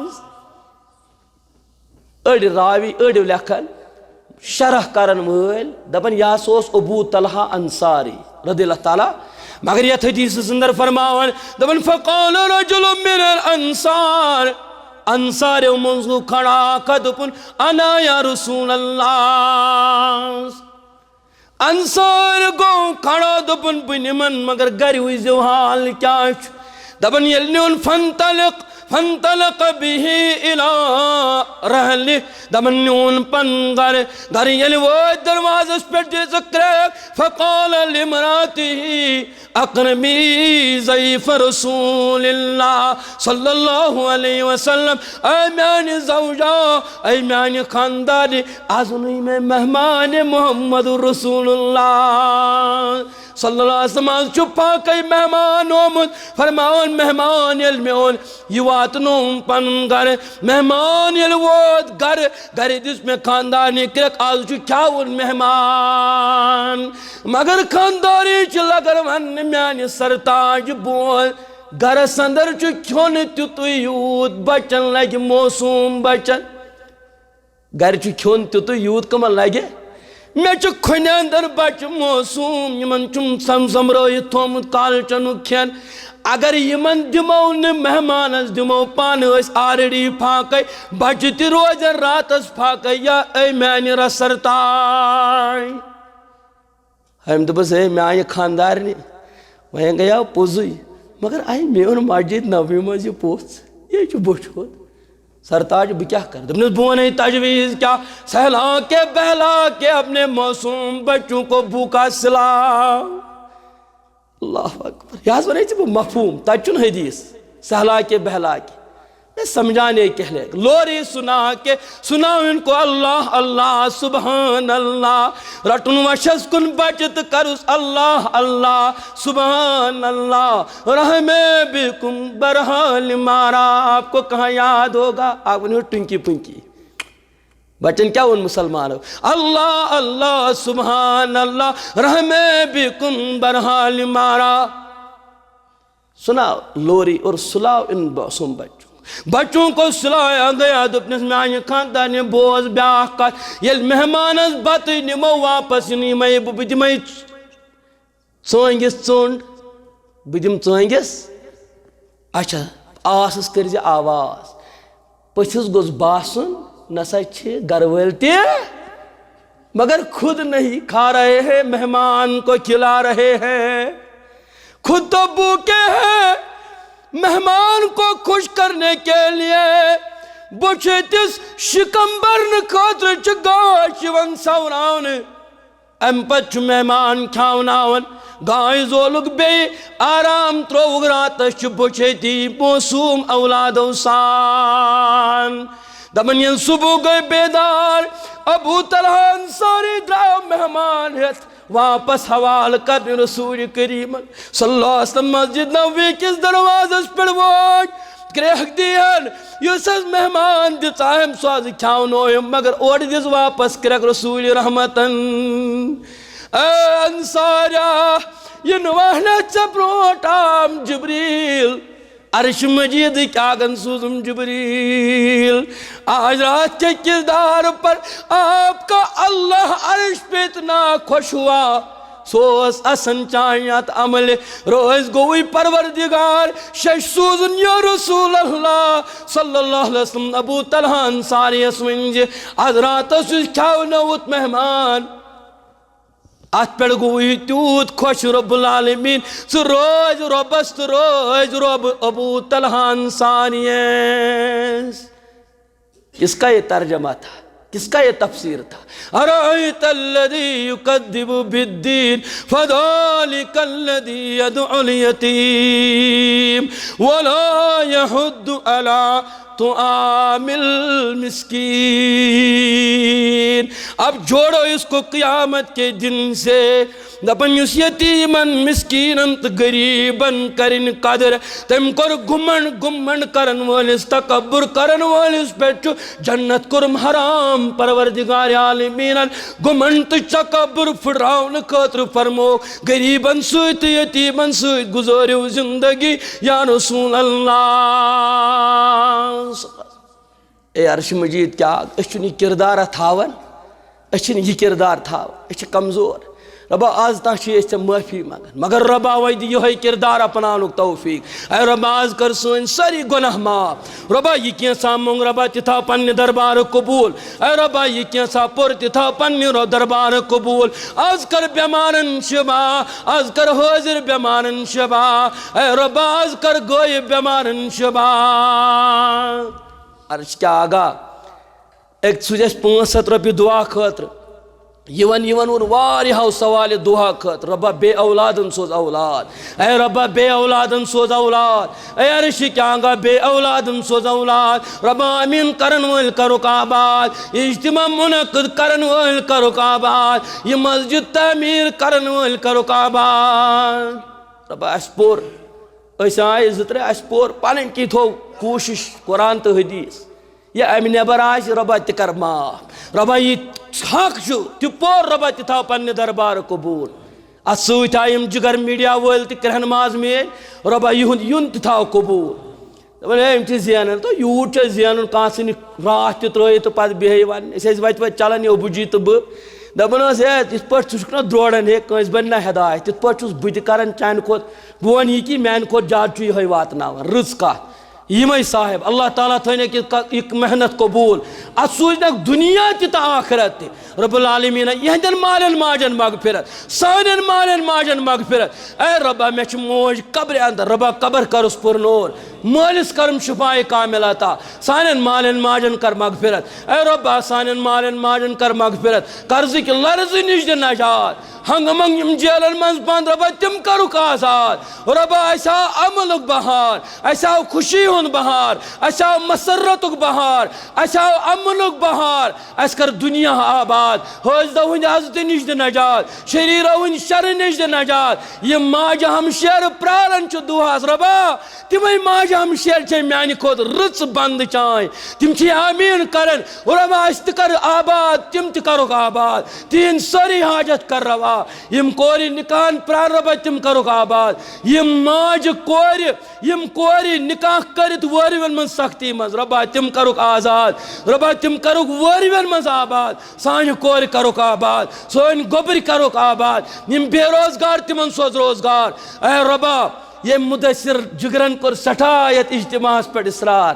أڑۍ راوی، أڑۍ لیکھن، شرح کرن وٲلۍ دپن، یہِ ہسا اوس ابو طلحہ انصاری رضی اللہ تعالیٰ۔ مگر یتھ حدیثس اندر فرماوان، دپن، فقال رجل من الانصار، انصاریو منٛز گوٚو کھڑا اکھ، دوٚپُن، انا یا رسول اللہ۔ انصار گوٚو کھڑا، دوٚپُن، بہٕ نِمن، مگر گرِ وٕچھزیو حال کیٛاہ چھُ۔ دپان، ییٚلہِ نیوٗن، فانطلق، فانطلق به الی رحلہ، دپان، نیوٗن پنُن گرٕ۔ گرٕ ییٚلہِ وٲتۍ، دروازس پٮ۪ٹھ دِژ کرٛیک، فقال لامرأته اکرمی ضیف رسول اللہ صلی اللہ علیہ وسلم، اے میانہِ زوجہ، اے میانہِ خاندارِ، از نی مےٚ مہمان محمد رسول اللہ صلی اللہ علیہ وسلم۔ از چھُ پاکے مہمان آمُت۔ فرماوان، مہمان ییٚلہِ مےٚ اوٚن، یہِ واتنووُم پنُن گرٕ۔ مہمان ییٚلہِ ووت گرٕ، گرِ دِژ مےٚ خاندارنہِ کرٛیک، از چھُ کھیاوُن مہمان۔ مگر خاندارنہِ چھِ لگان وننہِ، میانہِ سرتاج بوے، گرس اندر چھُ کھیوٚن تیُتُے یوٗت، بچن لگہِ موسوم بچن۔ گرِ چھُ کھیوٚن تیُتُے یوٗت، کٕمن لگہِ؟ مےٚ چھُ کھۄنہِ اندر بچہٕ موسوم، یِمن چھُم سم سمرٲیِتھ تھوٚومُت کالچنُک کھٮ۪ن۔ اگر یِمن دِمو نہٕ، مہمانس دِمو پانہٕ أسۍ already فاقے، بچہٕ تہِ روزن راتس فاقے۔ یا اے میانہِ رسر تاے، أمۍ دوٚپُس، ہے میانہِ خاندارنہِ، وۄنۍ گٔیو پوٚزُے، مگر اے میون مسجد نبوی منٛز یہِ پوٚژھ، یہِ چھُ بوٚچھِ ہوت۔ سرتاج، بہٕ کیٛاہ کرٕ؟ دوٚپنَس، بہٕ وَنے تجویٖز کیٛاہ؟ سہلا کے بہلا کے اپنے معصوم بچوں کو بھوکا سلاؤ۔ اللہ اکبر۔ یہِ حظ وَنے ژےٚ بہٕ مفہوٗم، تَتہِ چھُنہٕ حدیث۔ سہلا کے بہلا کے۔ میں سمجھانے کے لیے۔ لوری سنا کے سنا ان کو اللہ اللہ سبحان اللہ۔ رٹن وشس کن بچت کرس اللہ اللہ سبحان اللہ۔ رحمے بکم برحال مارا۔ آپ کو کہاں یاد ہوگا؟ آپ نے ٹنکی پنکی۔ بچن کیا ان مسلمانوں؟ اللہ اللہ سبحان اللہ، رحمے بکم برحال مارا۔ سناؤ لوری اور سلاؤ ان معصوم بچوں۔ بچوں کو سلایا گیا، دوٚپنس، میانہِ خاندارنہِ بوز بیاکھ کتھ، ییٚلہِ مہمانس بتہٕ نِمو واپس، یِنہٕ یِمے بہٕ، بہٕ دِمے ژٲنٛگِس ژوٚنٛڈ، بہٕ دِمہٕ ژٲنٛگِس۔ اچھا، آسس کٔرۍ زِ آواز۔ پٔژھِس گوٚژھ باسُن، نسا چھِ گرٕ وٲلۍ تہِ، مگر خود نہیں کھا رہے ہیں، مہمان کو کھلا رہے ہیں۔ خود تو بھوکے ہیں، مہمان کو خوش کرنے کے لیے بہٕ چھُ تِس شِکم برنہٕ خٲطرٕ چھُ گاش یِوان سوراونہٕ۔ امہِ پتہٕ چھُ مہمان کھیاوناوان، گایہِ زولُکھ بیٚیہِ آرام ترٛووُکھ راتس، چھُ بہٕ چھُ أتی موسوم اولادو سان۔ دپان ییٚلہِ صبح گٔے بیدار، ابو طلحہ انصاری درٛاو مہمان ہٮ۪تھ واپس حوالہٕ کرنہِ رسول کریمن صلی اللہ علیہ وسلم۔ مسجد نبوی کِس دروازس پٮ۪ٹھ وٲتۍ، کرٛیکھ دِیَن، یُس حظ مہمان دِژ أمۍ سُہ حظ کھیاونووُم، مگر اورٕ دِژ واپس کرٛیکھ رسول رحمتن۔ اے انصاریا، یِنہٕ وانٮ۪تھ ژےٚ برونٛٹھ آم جبریل، عرش مجید کیا گن سوزم جبریل، آج رات کے کردار پر آپ کا اللہ عرش پہ اتنا خوش ہوا، سوس اسن چاہیت عمل روز گوئی پروردگار شش سوزن یا رسول اللہ صلی اللہ علیہ وسلم۔ ابو طلحہ انصاری اس ونجے، از راتس یُس کھیاونوت مہمان، ات پہ گوئی تیوت خوش رب العالمین، سہ روز ربس تہ روز رب ابو طلحہ انصاری اس۔ کس کا یہ ترجمہ تھا؟ کس کا یہ تفسیر تھا؟ ارأیت الذی یکذب بالدین فذلک الذی یدع الیتیم ولا یحد علی طعام المسکین۔ اب جوڑو اس کو قیامت کے دن سے۔ دپان یُس یتیمن، مسکینن تہٕ غریبن کرن قدر، تٔمۍ کوٚر گھمنڈ، گھمنڈ کرن وٲلِس، تکبر کرن وٲلِس پٮ۪ٹھ چھُ جنت کوٚرُم حرام۔ پروردگار عالمینن گھمنڈ تہٕ تکبر پھٕٹراونہٕ خٲطرٕ فرموو، غریبن سۭتۍ تہٕ یتیمن سۭتۍ گُزٲرِو زندگی یا رسول اللہ۔ اے عرش مجید، کیا أسۍ چھِنہٕ یہِ کِردارا تھاوان؟ أسۍ چھِنہٕ یہِ کِردار تھاوان، أسۍ چھِ کمزور۔ رۄبا، از تام چھِ أسۍ ژےٚ معٲفی منٛگان، مگر رۄبا، وۄنۍ دِ یِہوٚے کِردار اپناونُک توفیٖق۔ اے رۄبا، از کر سٲنۍ سٲری گۄناہ معاف۔ رۄبا، یہِ کینٛژھا موٚنگ رۄبا، تہِ تھاو پننہِ دربارٕ قبوٗل۔ اے رۄبا، یہِ کینٛژھا پوٚر، تہِ تھاو پننہِ رۄ-، دربارٕ قبوٗل۔ از کر بٮ۪مارن شِفا، از کر حٲضِر بٮ۪مارن شِفا۔ اے رۄبا، از کر غٲیِب بٮ۪مارن شِفا۔ عرض کیا آگا؟ أکۍ سوٗزۍ اَسہِ پانٛژھ ہَتھ رۄپیہِ دُعا خٲطرٕ۔ یِوان یِوان ووٚن واریاہو سوالہِ دُعا خٲطرٕ، "رۄبا، بے اولادن سوز اولاد۔ اے رۄبا، بے اولادن سوز اولاد۔ اے عرشہِ کیٛاہ گا، بے اولادن سوز اولاد۔ رۄبا، آمیٖن کرن وٲلۍ کرُکھ آباد۔ یہِ اجتماع منعقد کرن وٲلۍ کرُکھ آباد۔ یہِ مسجد تعمیٖر کرن وٲلۍ کرُکھ آباد۔" رۄبا، اَسہِ پوٚر۔ أسۍ آے زٕ ترٛےٚ، اَسہِ پوٚر۔ پنٕنۍ کِنۍ تھوٚو کوٗشِش، قرآن تہٕ حدیث۔ یہِ اَمہِ نٮ۪بر آسہِ، رۄبا، تہِ کر معاف۔ رۄبا، یہِ حق چھُ، تہِ پوٚر، رۄبا، تہِ تھاو پننہِ دربارٕ قبوٗل۔ اَتھ سۭتۍ آے یِم جِگر میٖڈیا وٲلۍ تہِ کرٛہن ماز میٲنۍ، رۄبا، یِہُنٛد یُن تہِ تھاو قبوٗل۔ دَپان، "ہے، یِم چھِ زینان، تہٕ یوٗت چھُ اَسہِ زینُن، کانٛہہ ژھٕنہِ راتھ تہِ ترٛٲیِتھ تہٕ پَتہٕ بیٚہہِ وَنہِ۔" أسۍ ٲسۍ وَتہِ وَتہِ چَلان، یہِ ابوٗ جی تہٕ بہٕ۔ دَپان ٲس، "ہے، یِتھ پٲٹھۍ ژٕ چھُکھ نہ درٛوڈان، ہے، کٲنٛسہِ بَنہِ نہ ہدایت، تِتھ پٲٹھۍ چھُس بہٕ تہِ کَران چانہِ کھۄتہٕ۔" بہٕ وَنہٕ یہِ کہِ میٛانہِ کھۄتہٕ زیادٕ چھُ یِہوٚے واتناوان، رٕژ کَتھ۔ یِمَے صاحب، اللہ تعالیٰ تھٲینَکھ یہِ ک-، یہِ محنت قبوٗل۔ اَتھ سوٗزنَکھ دُنیا تہِ تہٕ آخرت تہِ۔ رب العالمین یِہنٛدٮ۪ن مالٮ۪ن ماجن مغفرت، سانٮ۪ن مالٮ۪ن ماجن مغفرت۔ اے رۄبا، مےٚ چھِ موج قبرِ اندر، رۄبا، قبر کرُس پُرنور، مٲلِس کرُم شفاء کامل عطا، سانٮ۪ن مالٮ۪ن ماجن کر مغفرت۔ اے رۄبا، سانٮ۪ن مالٮ۪ن ماجن کر مغفرت، قرضٕکۍ لرزٕ نِش دِ نجات، ہنگہٕ منگہٕ یِم جیلن منٛز بند، رۄبا، تِم کرُکھ آزاد۔ رۄبا، اسہِ آو امنُک بہار، اسہِ آو خوشی ہُنٛد بہار، اسہِ آو مسرتُک بہار، اسہِ آو امنُک بہار۔ اسہِ کر دُنیا آباد، حٲسدو ہٕنٛدِ عزتہٕ نِش دِ نجات، شریٖرو ہٕنٛدِ شرٕ نِش دِ نجات۔ یِم ماجہِ ہمشیرٕ پراران چھِ دُعاہس، رۄبا، تِمے ماجہِ ہمشیرٕ چھے میانہِ کھۄتہٕ رٕژ بندٕ چانۍ۔ تِم چھِ آمیٖن کران، رۄبا، اسہِ تہِ کر آباد، تِم تہِ کرُکھ آباد، تِہنٛدۍ سٲری حاجت کر روا۔ یِم کورِ نکاحن پراران، رۄبا، تِم کرُکھ آباد۔ یِم ماجہِ کورِ یِم کورِ نکاح کٔرِتھ وٲرۍوٮ۪ن منٛز سختی منٛز، رۄبا، تِم کرُکھ آزاد، رۄبا، تِم کرُکھ وٲرۍوٮ۪ن منٛز آباد، سانہِ کورِ کرُکھ آباد، سٲنۍ گوٚبرۍ کرُکھ آباد، یِم بے روزگار، تِمن سوز روزگار۔ اے رۄبا، ییٚمۍ مُدثر جِگرن کوٚر سٮ۪ٹھاہ یتھ اجتماعس پٮ۪ٹھ اصرار،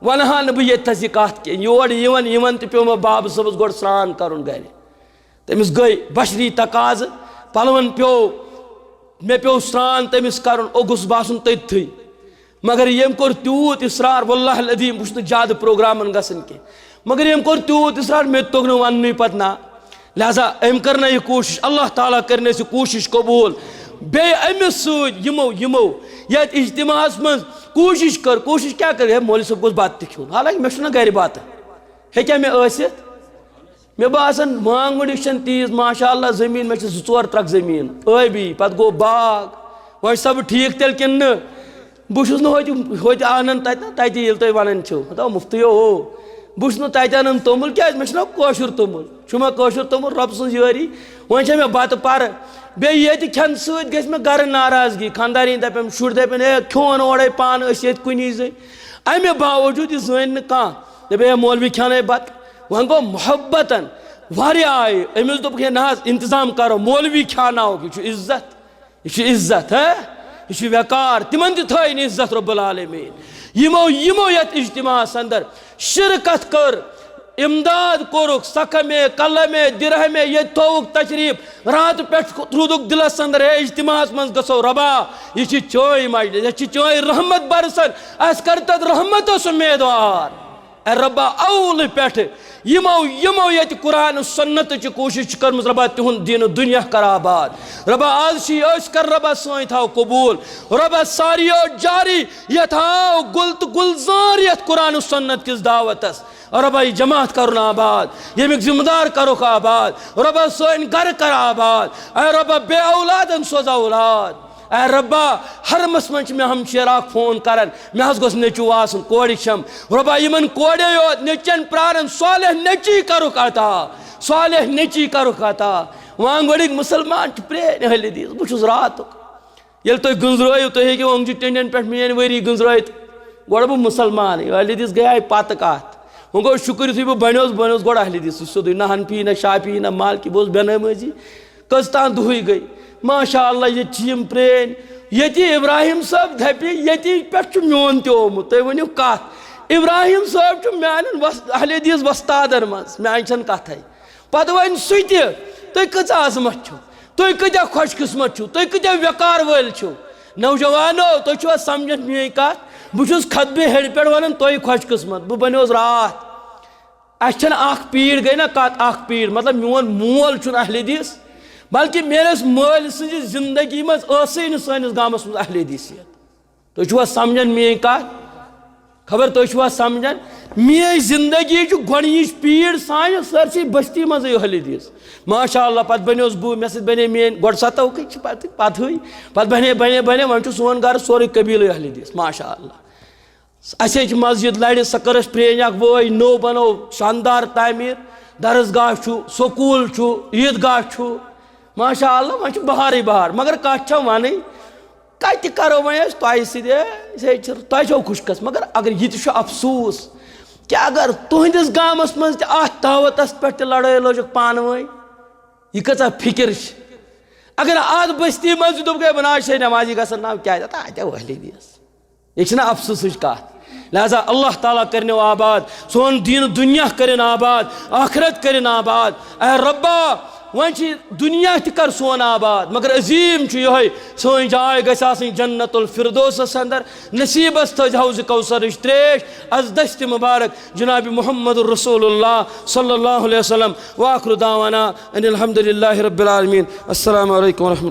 ونہٕ ہا نہٕ بہٕ ییٚتہِ تھس یہِ کتھ کینٛہہ، یور یِوان یِوان تہِ پیوٚو مےٚ بابہٕ صٲبس گۄڈٕ سرٛان کرُن گرِ۔ تٔمِس گٔے بشری تقاضہٕ، پلون پیوٚو، مےٚ پیوٚو سرٛان تٔمِس کرُن، اوٚگُس باسُن تٔتتھٕے۔ مگر ییٚمۍ کوٚر تیوٗت اصرار، واللہ العظیم، بہٕ چھُس نہٕ زیادٕ پروگرامن گژھان کینٛہہ، مگر ییٚمۍ کوٚر تیوٗت اصرار، مےٚ توٚگ نہٕ وننُے پتہٕ نہ۔ لہذا أمۍ کٔر نہ یہِ کوٗشش، اللہ تعالیٰ کٔرِنَس یہِ کوٗشش قبوٗل۔ بیٚیہِ أمِس سۭتۍ یِمو، یِمو یتھ اجتماعس منٛز کوٗشش کٔر، کوٗشش کیٛاہ کٔر؟ ہے، مولوی صٲب گوٚژھ بتہٕ تہِ کھیوٚن، حالانکہ مےٚ چھُنہ گرِ بتہٕ، ہیٚکیٛاہ مےٚ ٲسِتھ؟ مےٚ باسان مانٛگُن یہِ چھَنہٕ تیٖژ، ماشاء اللہ، زٔمیٖن، مےٚ چھِ زٕ ژور ترٛکھ زٔمیٖن ٲبی، پَتہٕ گوٚو باغ۔ وۄنۍ چھُسا بہٕ ٹھیٖک تیٚلہِ کِنہٕ نہٕ؟ بہٕ چھُس نہٕ ہوٚتہِ، ہوٚتہِ اَنان تَتہِ نہ، تَتہِ ییٚلہِ تُہۍ وَنان چھِو، دَپان مُفتٕے ہو، بہٕ چھُس نہٕ تَتہِ اَنان توٚمُل، کیٛازِ؟ مےٚ چھُنہ کٲشُر توٚمُل۔ چھُمہ کٲشُر توٚمُل، رۄبہٕ سٕنٛز یٲری۔ وۄنۍ چھےٚ مےٚ بَتہٕ پَرٕ۔ بیٚیہِ ییٚتہِ کھٮ۪نہٕ سۭتۍ گژھِ مےٚ گَرٕ ناراضگی۔ خانٛدارِنۍ دَپٮ۪م، شُرۍ دَپٮ۪ن، "ہے، کھیوٚون اورَے پانہٕ، أسۍ ییٚتہِ کُنی زٔنۍ۔" اَمہِ باوجوٗد یہِ زٲنۍ نہٕ کانٛہہ۔ دَپہِ، "ہے، مولوی کھٮ۪نَے بَتہٕ۔" وۄنۍ گوٚو محبتاً واریاہ آیہِ۔ أمِس دوٚپُکھ، "ہے، نہ حظ، اِنتظام کَرو، مولوی کھیٛاناوُکھ، یہِ چھُ عزت۔" یہِ چھُ عزت، ہہ؟ یہِ چھُ وقار۔ تِمن تہِ تھٲے نہٕ عزت رب العالمین۔ یِمو، یِمو یتھ اجتماعس اندر شرکت کٔر، امداد کوٚرُکھ، سکھمے، قلمے، درہمے، ییٚتہِ تھووُکھ تشریف، راتہٕ پٮ۪ٹھ روٗدُکھ دلس اندر، ہے، اجتماعس منٛز گژھو ربا، یہِ چھِ چٲنۍ مجلس، ییٚتہِ چھِ چٲنۍ رحمت برسن، اسہِ کر تتھ رحمتس امیدوار۔ اے ربا، اولہٕ پٮ۪ٹھٕ یِمو، یِمو ییٚتہِ قرآن و سنتٕچ کوٗشِش چھِ کٔرمٕژ، ربا، تِہُنٛد دیٖن و دُنیا کر آباد۔ ربا، آز چھِ أسۍ کر، ربا، سٲنۍ تھاو قبوٗل۔ ربا، ساریو جاری یتھ آو گُل تہٕ گُلزار یتھ قرآن و سنت کِس دعوتس۔ ربا، یہِ جماعت کرُن آباد، ییٚمیُک ذمہٕ دار کرُکھ آباد۔ ربا، سٲنۍ گرٕ کر آباد۔ اے ربا، بے اولادن سوز اولاد۔ اے ربا، حرمس منٛز چھِ مےٚ ہمشیرٕ اکھ فون کران، مےٚ حظ گوٚژھ نیٚچوٗ آسُن، کورِ چھَم۔ ربا، یِمن کورے یوت نیٚچوٮ۪ن پراران، صالح نیٚچی کرُکھ عطا، صالح نیٚچی کرُکھ عطا۔ وۄنۍ گۄڈٕنِکۍ مُسلمان چھِ پرٛٲنۍ اہل حدیث، بہٕ چھُس راتُک۔ ییٚلہِ تُہۍ گٔنٛزرٲیِو، تُہۍ ہیٚکِو أنٛگجہِ ٹیٚنٛڈٮ۪ن پٮ۪ٹھ میٛٲنۍ ؤری گٔنٛزرٲیِتھ۔ گۄڈٕ بہٕ مُسلمانٕے، اہل حدیث گٔیے پتہٕ کتھ۔ وۄنۍ گوٚو شُکر، یُتھُے بہٕ بنیوس، بہٕ بنیوس گۄڈٕ اہل حدیث، سُہ سیوٚدُے، نہ حنفی، نہ شافعی، نہ مالکی، بہٕ اوسُس بے نمٲزی۔ کٔژ تام دُہٕے گٔے۔ ماشاء اللہ، ییٚتہِ چھِ یِم پرٛٲنۍ۔ ییٚتہِ ابراہیم صٲب دَپہِ، ییٚتی پٮ۪ٹھ چھُ میون تہِ آمُت۔ تُہۍ ؤنِو کَتھ؟ ابراہیم صٲب چھُ میٛانٮ۪ن وۄس-، اہل حدیث وۄستادَن منٛز، میٛانہِ چھَنہٕ کَتھَے۔ پَتہٕ وۄنۍ سُہ تہِ، تُہۍ کٔژ عظمت چھِو؟ تُہۍ کۭتیٛاہ خۄش قٕسمت چھِو؟ تُہۍ کۭتیٛاہ وقار وٲلۍ چھِو؟ نوجوانو، تُہۍ چھِوا سَمجھان میٛٲنۍ کَتھ؟ بہٕ چھُس خطبہِ ہیٚرِ پٮ۪ٹھ وَنان، تُہۍ خۄش قٕسمت۔ بہٕ بَنیوس راتھ۔ اَسہِ چھَنہٕ اَکھ پیٖڑ گٔے نہ کَتھ، اَکھ پیٖڑ، مطلب، میون مول چھُنہٕ اہل حدیث، بلکہِ میٲنِس مٲلۍ سٕنٛزِ زندگی منٛز ٲسٕے نہٕ سٲنِس گامَس منٛز اہل حدیثیت۔ تُہۍ چھِوا سَمجھان میٲنۍ کَتھ؟ خبر تُہۍ چھِوا سَمجھان؟ میٲنۍ زندگی چھُ گۄڈٕنِچ پیٖڑ سانہِ سٲرسٕے بستی منٛزٕے اہل حدیث۔ ماشاء اللہ، پَتہٕ بَنیوس بہٕ، مےٚ سۭتۍ بَنے میٲنۍ، گۄڈٕ ستوکھٕے چھِ پَتہٕ، پَتہٕے، پَتہٕ بَنے، بَنے، بَنے، وۄنۍ چھُ سون گَرٕ سورُے قبیٖلٕے اہل حدیث، ماشاء اللہ۔ اَسہِ ہے چھِ مسجد لَرِ، سۄ کٔر اَسہِ پرٛٲنۍ اَکھ وٲے، نٔو بَنٲو شاندار تعمیٖر، درسگاہ چھُ، سکوٗل چھُ، عیٖدگاہ چھُ۔ ماشاء اللہ، وۄنۍ چھُ بہارٕے بہار، مگر کَتھ چھےٚ وَنٕنۍ، کَتہِ کَرو وۄنۍ أسۍ تۄہہِ سۭتۍ؟ ہے، أسۍ ہے چھِ، تۄہہِ چھو خوش قسمت، مگر اگر یہِ تہِ چھُ افسوٗس کہِ اگر تُہٕنٛدِس گامَس منٛز تہِ اَتھ دعوتَس پٮ۪ٹھ تہِ لَڑٲے لٲجِکھ پانہٕ ؤنۍ، یہِ کۭژاہ فِکِر چھِ۔ اگر اَتھ بستی منٛز تہِ دوٚپ، "ہے، بہٕ نہ حظ چھَے نٮ۪مازی گژھان، نہ کیٛازِ؟ اَتھ ہا اَتہِ وٲلۍ دِیَس۔" یہِ چھِنہ افسوٗسٕچ کَتھ؟ لہذا اللہ تعالیٰ کٔرِنو آباد، سون دیٖن دُنیا کٔرِن آباد، آخرت کٔرِن آباد۔ اے ربا، وۄنۍ چھِ دُنیا تہِ کر سون آباد، مگر عظیٖم چھُ یِہوٚے، سٲنۍ جاے گژھِ آسٕنۍ جنت الفردوسس اندر۔ نصیٖبس تھٲزِ حوض کوثرٕچ ترٛیش از دستِ مبارک جناب محمد رسول اللہ صلی اللہ علیہ وسلم۔ وآخر دعوانا ان الحمد للہ رب العالمین۔ السلام علیکم ورحمۃ اللہ۔